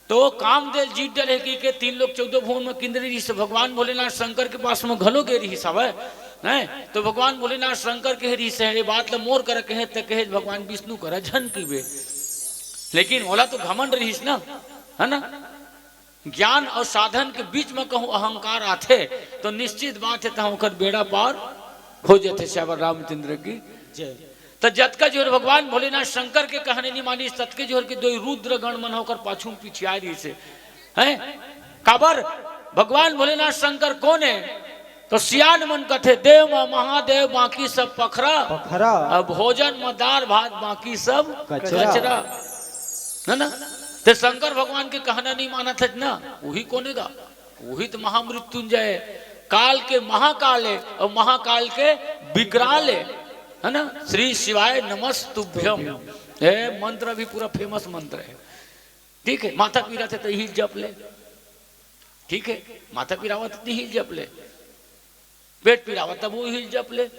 तो काम देल जीत डले की के तीन लोग चौदह भुवन में किंदरी रहिस, भगवान भोलेनाथ शंकर के पास में घलो गे रहिस हवय, हैं? तो भगवान भोलेनाथ शंकर के रहिस है, ये बात ल मोर कर कहे, त कहे भगवान विष्णु कर झन की बे। लेकिन ओला तो घमंड रहिस ना, है ना? ज्ञान और साधन के बीच में कहूँ अहंकार आथे, तो निश्चित बात है, तहाँ ओकर बेड़ा पार हो जाथे। श्यावर रामचंद्र की। जय। त जतका जोर भगवान भोलेनाथ शंकर के कहने नहीं मानिस, ततके जोर के दोई रुद्र गण मन ओकर पाछू में पिछिया रहिस हे। हैं? काबर? भगवान भोलेनाथ शंकर कोन हे? तो सियान मन कथे, "देव म महादेव, बाकी सब पखरा। पखरा। अब भोजन म दार भात, बाकी सब कचरा।" कचरा। है ना? ते शंकर भगवान के कहना नहीं मानत हे ना, वही कोने गा? वही तो महामृत्युंजय, काल के महाकाल हे और महाकाल के विकराल हे, है ना? श्री शिवाय नमस्तुभ्यम। ये मंत्र भी पूरा फेमस मंत्र है। ठीक है, माथा पीरा थे तो यही जप ले। ठीक है, माथा पीरावत तो यही जप ले। पेट पीरावत तब वही जप ले।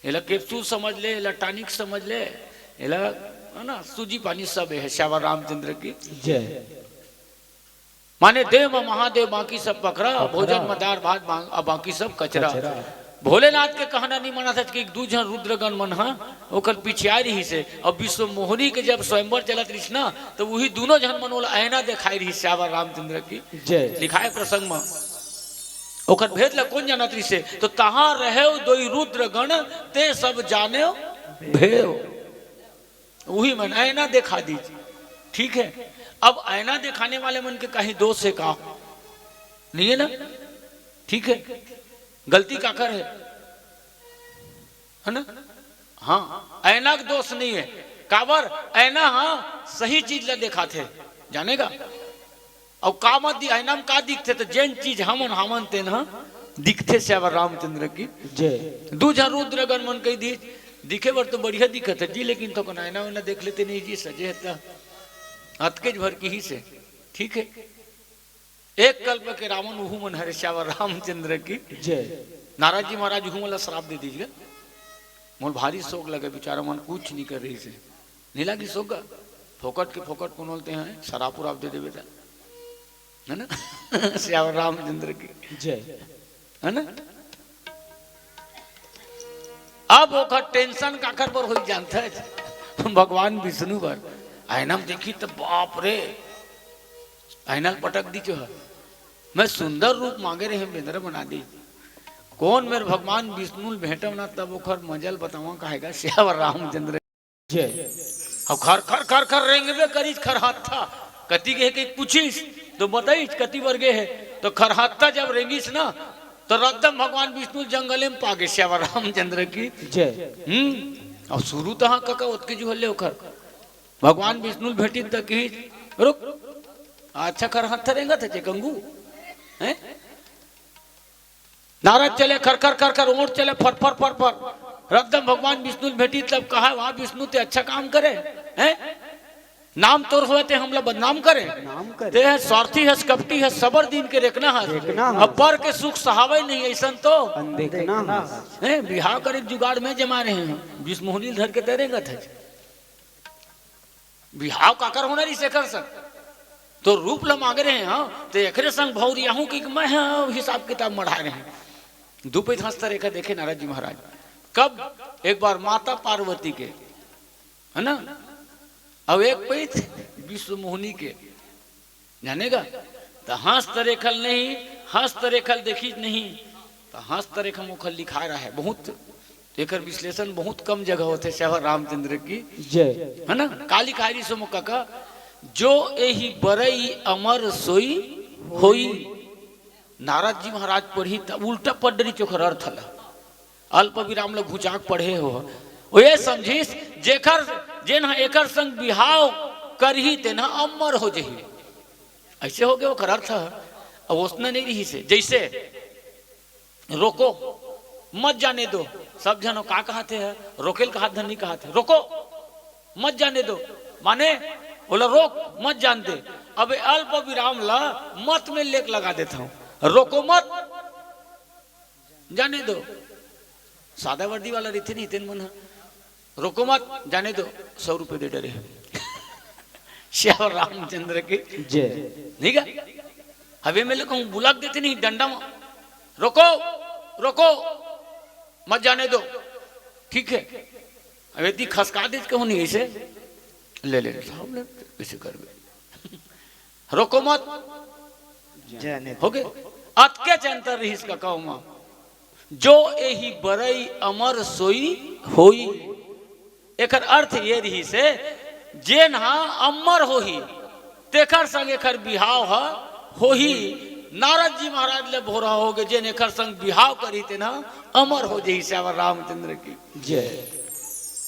एला कैप्सूल समझ ले, एला टॉनिक समझ ले, एला, है ना, सूजी पानी सब है। श्यावर रामचंद्र की। जय। माने देव म महादेव, बाकी सब पखरा, पखरा। भोजन म दार भात, बा-, आ बाकी सब कचरा। कचरा। भोलेनाथ के कहना नहीं मानत हे कि दू झन रुद्रगण मन ह ओकर पिछिया रहिस हे। अब विश्व मोहनी के जब स्वयंवर चलत रहिस ना, तो वही दोनों झन मन ओला ऐना देखाई रहिस, श्यावर रामचंद्र की। जय। लिखाए प्रसंग म ओकर भेद ला कोन जानत रहिस हे? तो तहाँ रहे दोई रुद्रगण, ते सब जाने भेव। वही मन ऐना देखा दीजिए। ठीक है, अब ऐना दिखाने वाले मन के कहीं दोष है का? नहीं है ना? ठीक है, गलती काकर है? है ना? हाँ, ऐना के दोष नहीं है। काबर? ऐना हाँ सही चीज ला दिखाथे, जानेगा। अउ का मत दी, ऐना में का दिखथे? तो जेन चीज हमन, हमन तेन ह दिखथे। श्यावर रामचंद्र की। जय। दू झन रुद्रगण मन कही दी, "दिखे बर तो बढ़िया दिखत है जी, लेकिन तो कोन ऐना वैना देख लेते नहीं जी, सजे है त।" अतकेच भर की ही से, ठीक है। एक कल्प के रावण उहू मन हरे। श्यावर रामचंद्र की। जय। नारद जी महाराज उहू मन ला श्राप दे दीजिए। मोर भारी शोक लगे, बेचारा मन कुछ नहीं कर रहिस हे। नहीं लागिस शोक गा? फोकट के फोकट कोनो ल ते हैं, शराब उराब दे देबे त। है ना? श्यावर रामचंद्र की। जय। है ना? अब ओकर टेंशन काकर बर होई जानत है? भगवान विष्णु बर। ऐना में देखी तो बाप रे, ऐना ल पटक दी जो है। मैं सुंदर रूप मांगे रहे, बेंदरा बना दी। कोन मेर भगवान विष्णु ल भेंटव ना, तब ओकर मजा ल बतावा कहेगा श्यावर रामचंद्र। जय। अब खर, खर, खर, खर रेंगबे करिस खरहत्था। कति गे कहि पूछिस, तो बताइस कति बर गे हे। तो खरहत्था जब रेंगिस ना, तो रद्दम भगवान विष्णु जंगले में पागे। श्यावर रामचंद्र की। जय। हम्म। अब शुरू तो हाँ कका ओतके जुहर ले ओखर। भगवान विष्णु ल भेटिस त किहिस, "रुक, अच्छा कर हाथ रेंगत हे चेकंगू, हैं?" नारद चले खर खर खर खर, ओंठ चले फर फर फर फर। रद्दम भगवान विष्णु ल भेटिस तब कहा, "वाह विष्णु, ते अच्छा काम करे, हैं? नाम तोर होय ते हमला बदनाम करे। नाम करे। ते ह स्वार्थी हस, कपटी हस, सबर दीन के रेखना हस। रेखना हस। अब पर के सुख सहावय नहीं, अइसन तो अनदेखना हस।" हैं, बिहाव करे के जुगाड़ में जमा रहे हैं, विष्णु मोहनी ल धर के ते रेंगत हे। बिहाव काकर होना रहिस एकर संग? तो रूप ल मांगे रहे, हाँ, तो एकरे संग भौरियाहूं कि मैं, हाँ, हिसाब किताब मढ़ाए रहे। धूपित हंसता रेखा देखे नारद जी महाराज। कब? एक बार माता पार्वती के, है ना, अब एक पइत विश्व मोहनी के, जानेगा? तो हंस त रेखल नहीं, हंस त रेखल देखी नहीं, तो हंस त रेखा मोखल लिखा रहा है बहुत, एकर विश्लेषण बहुत कम जगह होथे। श्यावर रामचंद्र की जय। है ना? का लिखाय रहिस ओ मोका का, "जो एही बरई अमर सोई होई।" नारद जी महाराज पढ़ी त उल्टा पढ़ डरिस ओखर अर्थ ला, अल्प विराम ला घुचाक पढ़े हो। ओ ये समझिस, जेकर, जेन ह एकर संग बिहाव करही तेन ह अमर हो जही। ऐसे हो गए ओकर अर्थ ह। अब ओसना नहीं रहिस हे, जैसे रोको, मत जाने दो। सब झन का कहत हे, रोकेल कहत धन नहीं कहत हे, रोको, मत जाने दो, माने ओला रोक, मत जान दे। अब अल्प विराम ला मत में लेक लगा देत हूं, रोको मत, जाने दो। सादा वर्दी वाला रहिथे नहीं, तेन मन ह, "रोको मत, जाने दो, सौ रुपये दे डरे हैं।" श्यावर रामचंद्र की जय। नहीं का? हवे में ले कहूं बुला के देते नहीं, डंडा में, "रोको, रोको, मत जाने दो।" ठीक है, अब यदि खसका दे कहूं नहीं ऐसे, "ले ले साहब, ले, ऐसे कर दे।" रोको मत। जाने हो गए। अतके च अंतर रहिस का कहूं मा, "जो एही बरई अमर सोई होई।" एकर अर्थ ये रहिस हे, जेन हा अमर होही, तेकर संग एकर बिहाव ह होही। नारद जी महाराज ले भोरा हो गए, जेन एकर संग बिहाव करही, तेन ह अमर हो जही। श्यावर रामचंद्र की जय।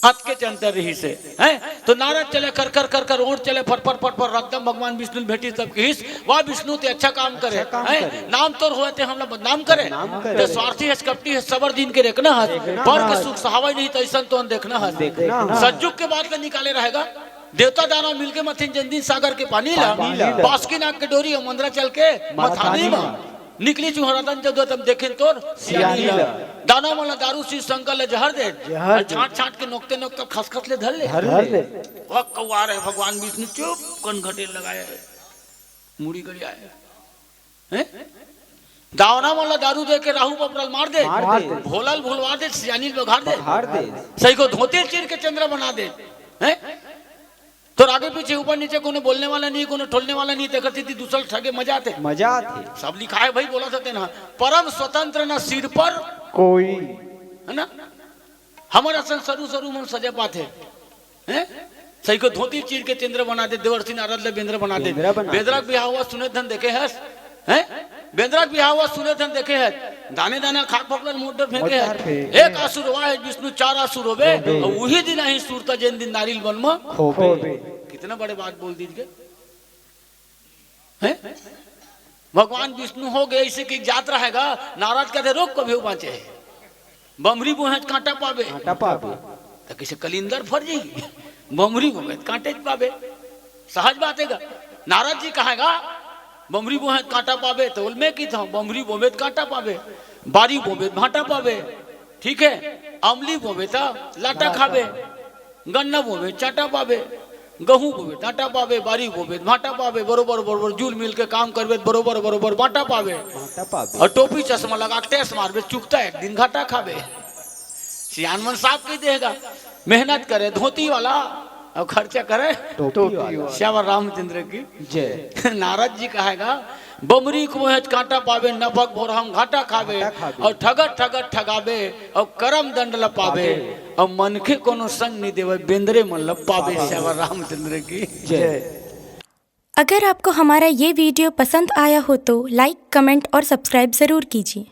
अतके च अंतर रहिस हे, हैं? तो नारद चले खर खर खर खर, ओंठ चले फर फर फर फर, रद्दम भगवान विष्णु ल भेटिस तब किहिस, "वाह विष्णु, ते अच्छा काम करे, अच्छा काम हैं? करे। नाम तोर होय ते हमला बदनाम करे। बदनाम करे। ते स्वार्थी हस, कपटी हस, सबर दीन के रेखना हस, रेखना पर के हस। सुख सहावय नहीं, त अइसन तो अनदेखना हस।" देखना हस। सतजुग के बात ला निकाले रहेगा। देवता दानव मिलके मथिन जेन दिन सागर के पानी ला, पानी ला। बासुकी नाग के डोरी अउ मंदराचल के मथानी मथानी मा। मा। निकलिस उहां रतन जब तब देखेन तोर सियानी सियानी ला। ला। दानव मन ला दारू, शिव शंकर ला जहर दे। जहर अउ दे। छांट छांट के नोकते नोकते खसखस ले धर ले। धर ले। वह कौआ रहे भगवान विष्णु चुप कन घटेल लगाए हे। मुड़ी गड़ियाए हे। हैं? दानव मन ला दारू दे के राहु बपरा ल मार दे। मार दे। भोला ल भुलवा दे, सियानी ल बघार दे। बघार दे। सही को धोती चीर के चंद्र बना दे। हैं? तोर आगे पीछे ऊपर नीचे कोनो बोलने वाला नहीं, कोनो ठोलने वाला नहीं, तेकर सेती दूसरा ठगे मजा आथे। मजा आथे। सब लिखाय भाई, बोलत हे ना, "परम स्वतंत्र न सिर पर कोई।" है ना? हमर असन सरू सरू मन सजा पाथे। हैं? सही को धोती चीर के चंद्र बना दे, देवर्षि नारद ले बेंद्र बना दे। बेंद्रा बना दे। बेंद्रा के बिहाव सुने धन देखे हस? हैं? बेंद्रा के बिहाव सुने धन देखे हस? दाने दाने खाक फोकला ल मोटर फेंके हस। मोटर फेंके। एक असुर वाहे विष्णु चार असुर होबे, होबे। अउ उही दिन आही सुरता जेन दिन नारी ल बन म खोबे। खोबे। कितना बड़े बात बोल दीजिए। हैं? भगवान विष्णु हो गए, ऐसे कि जात रहेगा, नारद कहते, "रोक, कभी बांचे हे। बमरी बोहे त कांटा पाबे।" कांटा पाबे। त कइसे कलिंदर फर जाही? बमरी बोहे त कांटे पाबे। सहज बात हे गा। नारद जी कहेगा, "बमरी बोहे त कांटा पाबे," त बोल, "मैं की था, बमरी बोबे त कांटा पाबे, बारी बोबे त भांटा पाबे, ठीक है, अमली बोबे त लाटा खाबे।" गन्ना बोबे, चाटा पाबे, गहूं बोबे, चाटा पाबे, बारी बोबे, भांटा पाबे, बरोबर, बरोबर, जुल मिल के काम करबे, बरोबर, बरोबर, बांटा पाबे। बांटा पाबे। अउ टोपी चश्मा लगा के टेस मारबे, चुकता एक दिन घाटा खाबे। सियान मन साफ कहि देगा, मेहनत करे धोती वाला, अउ खर्चा करे टोपी वाला। श्यावर रामचंद्र की जय। नारद जी कहेगा, "बमरी बोहे त कांटा पाबे, नफक भोरहा म घाटा खाबे, घाटा खाबे। अउ ठगत ठगत ठगाबे, अउ करम दंड ल पाबे, पाबे। अउ मनखे कोनो संग नि देवय, बेंदरे मन ल पाबे।" पाबे। श्यावर रामचंद्र की जय। अगर आपको हमारा ये वीडियो पसंद आया हो तो लाइक, कमेंट और सब्सक्राइब ज़रूर कीजिए।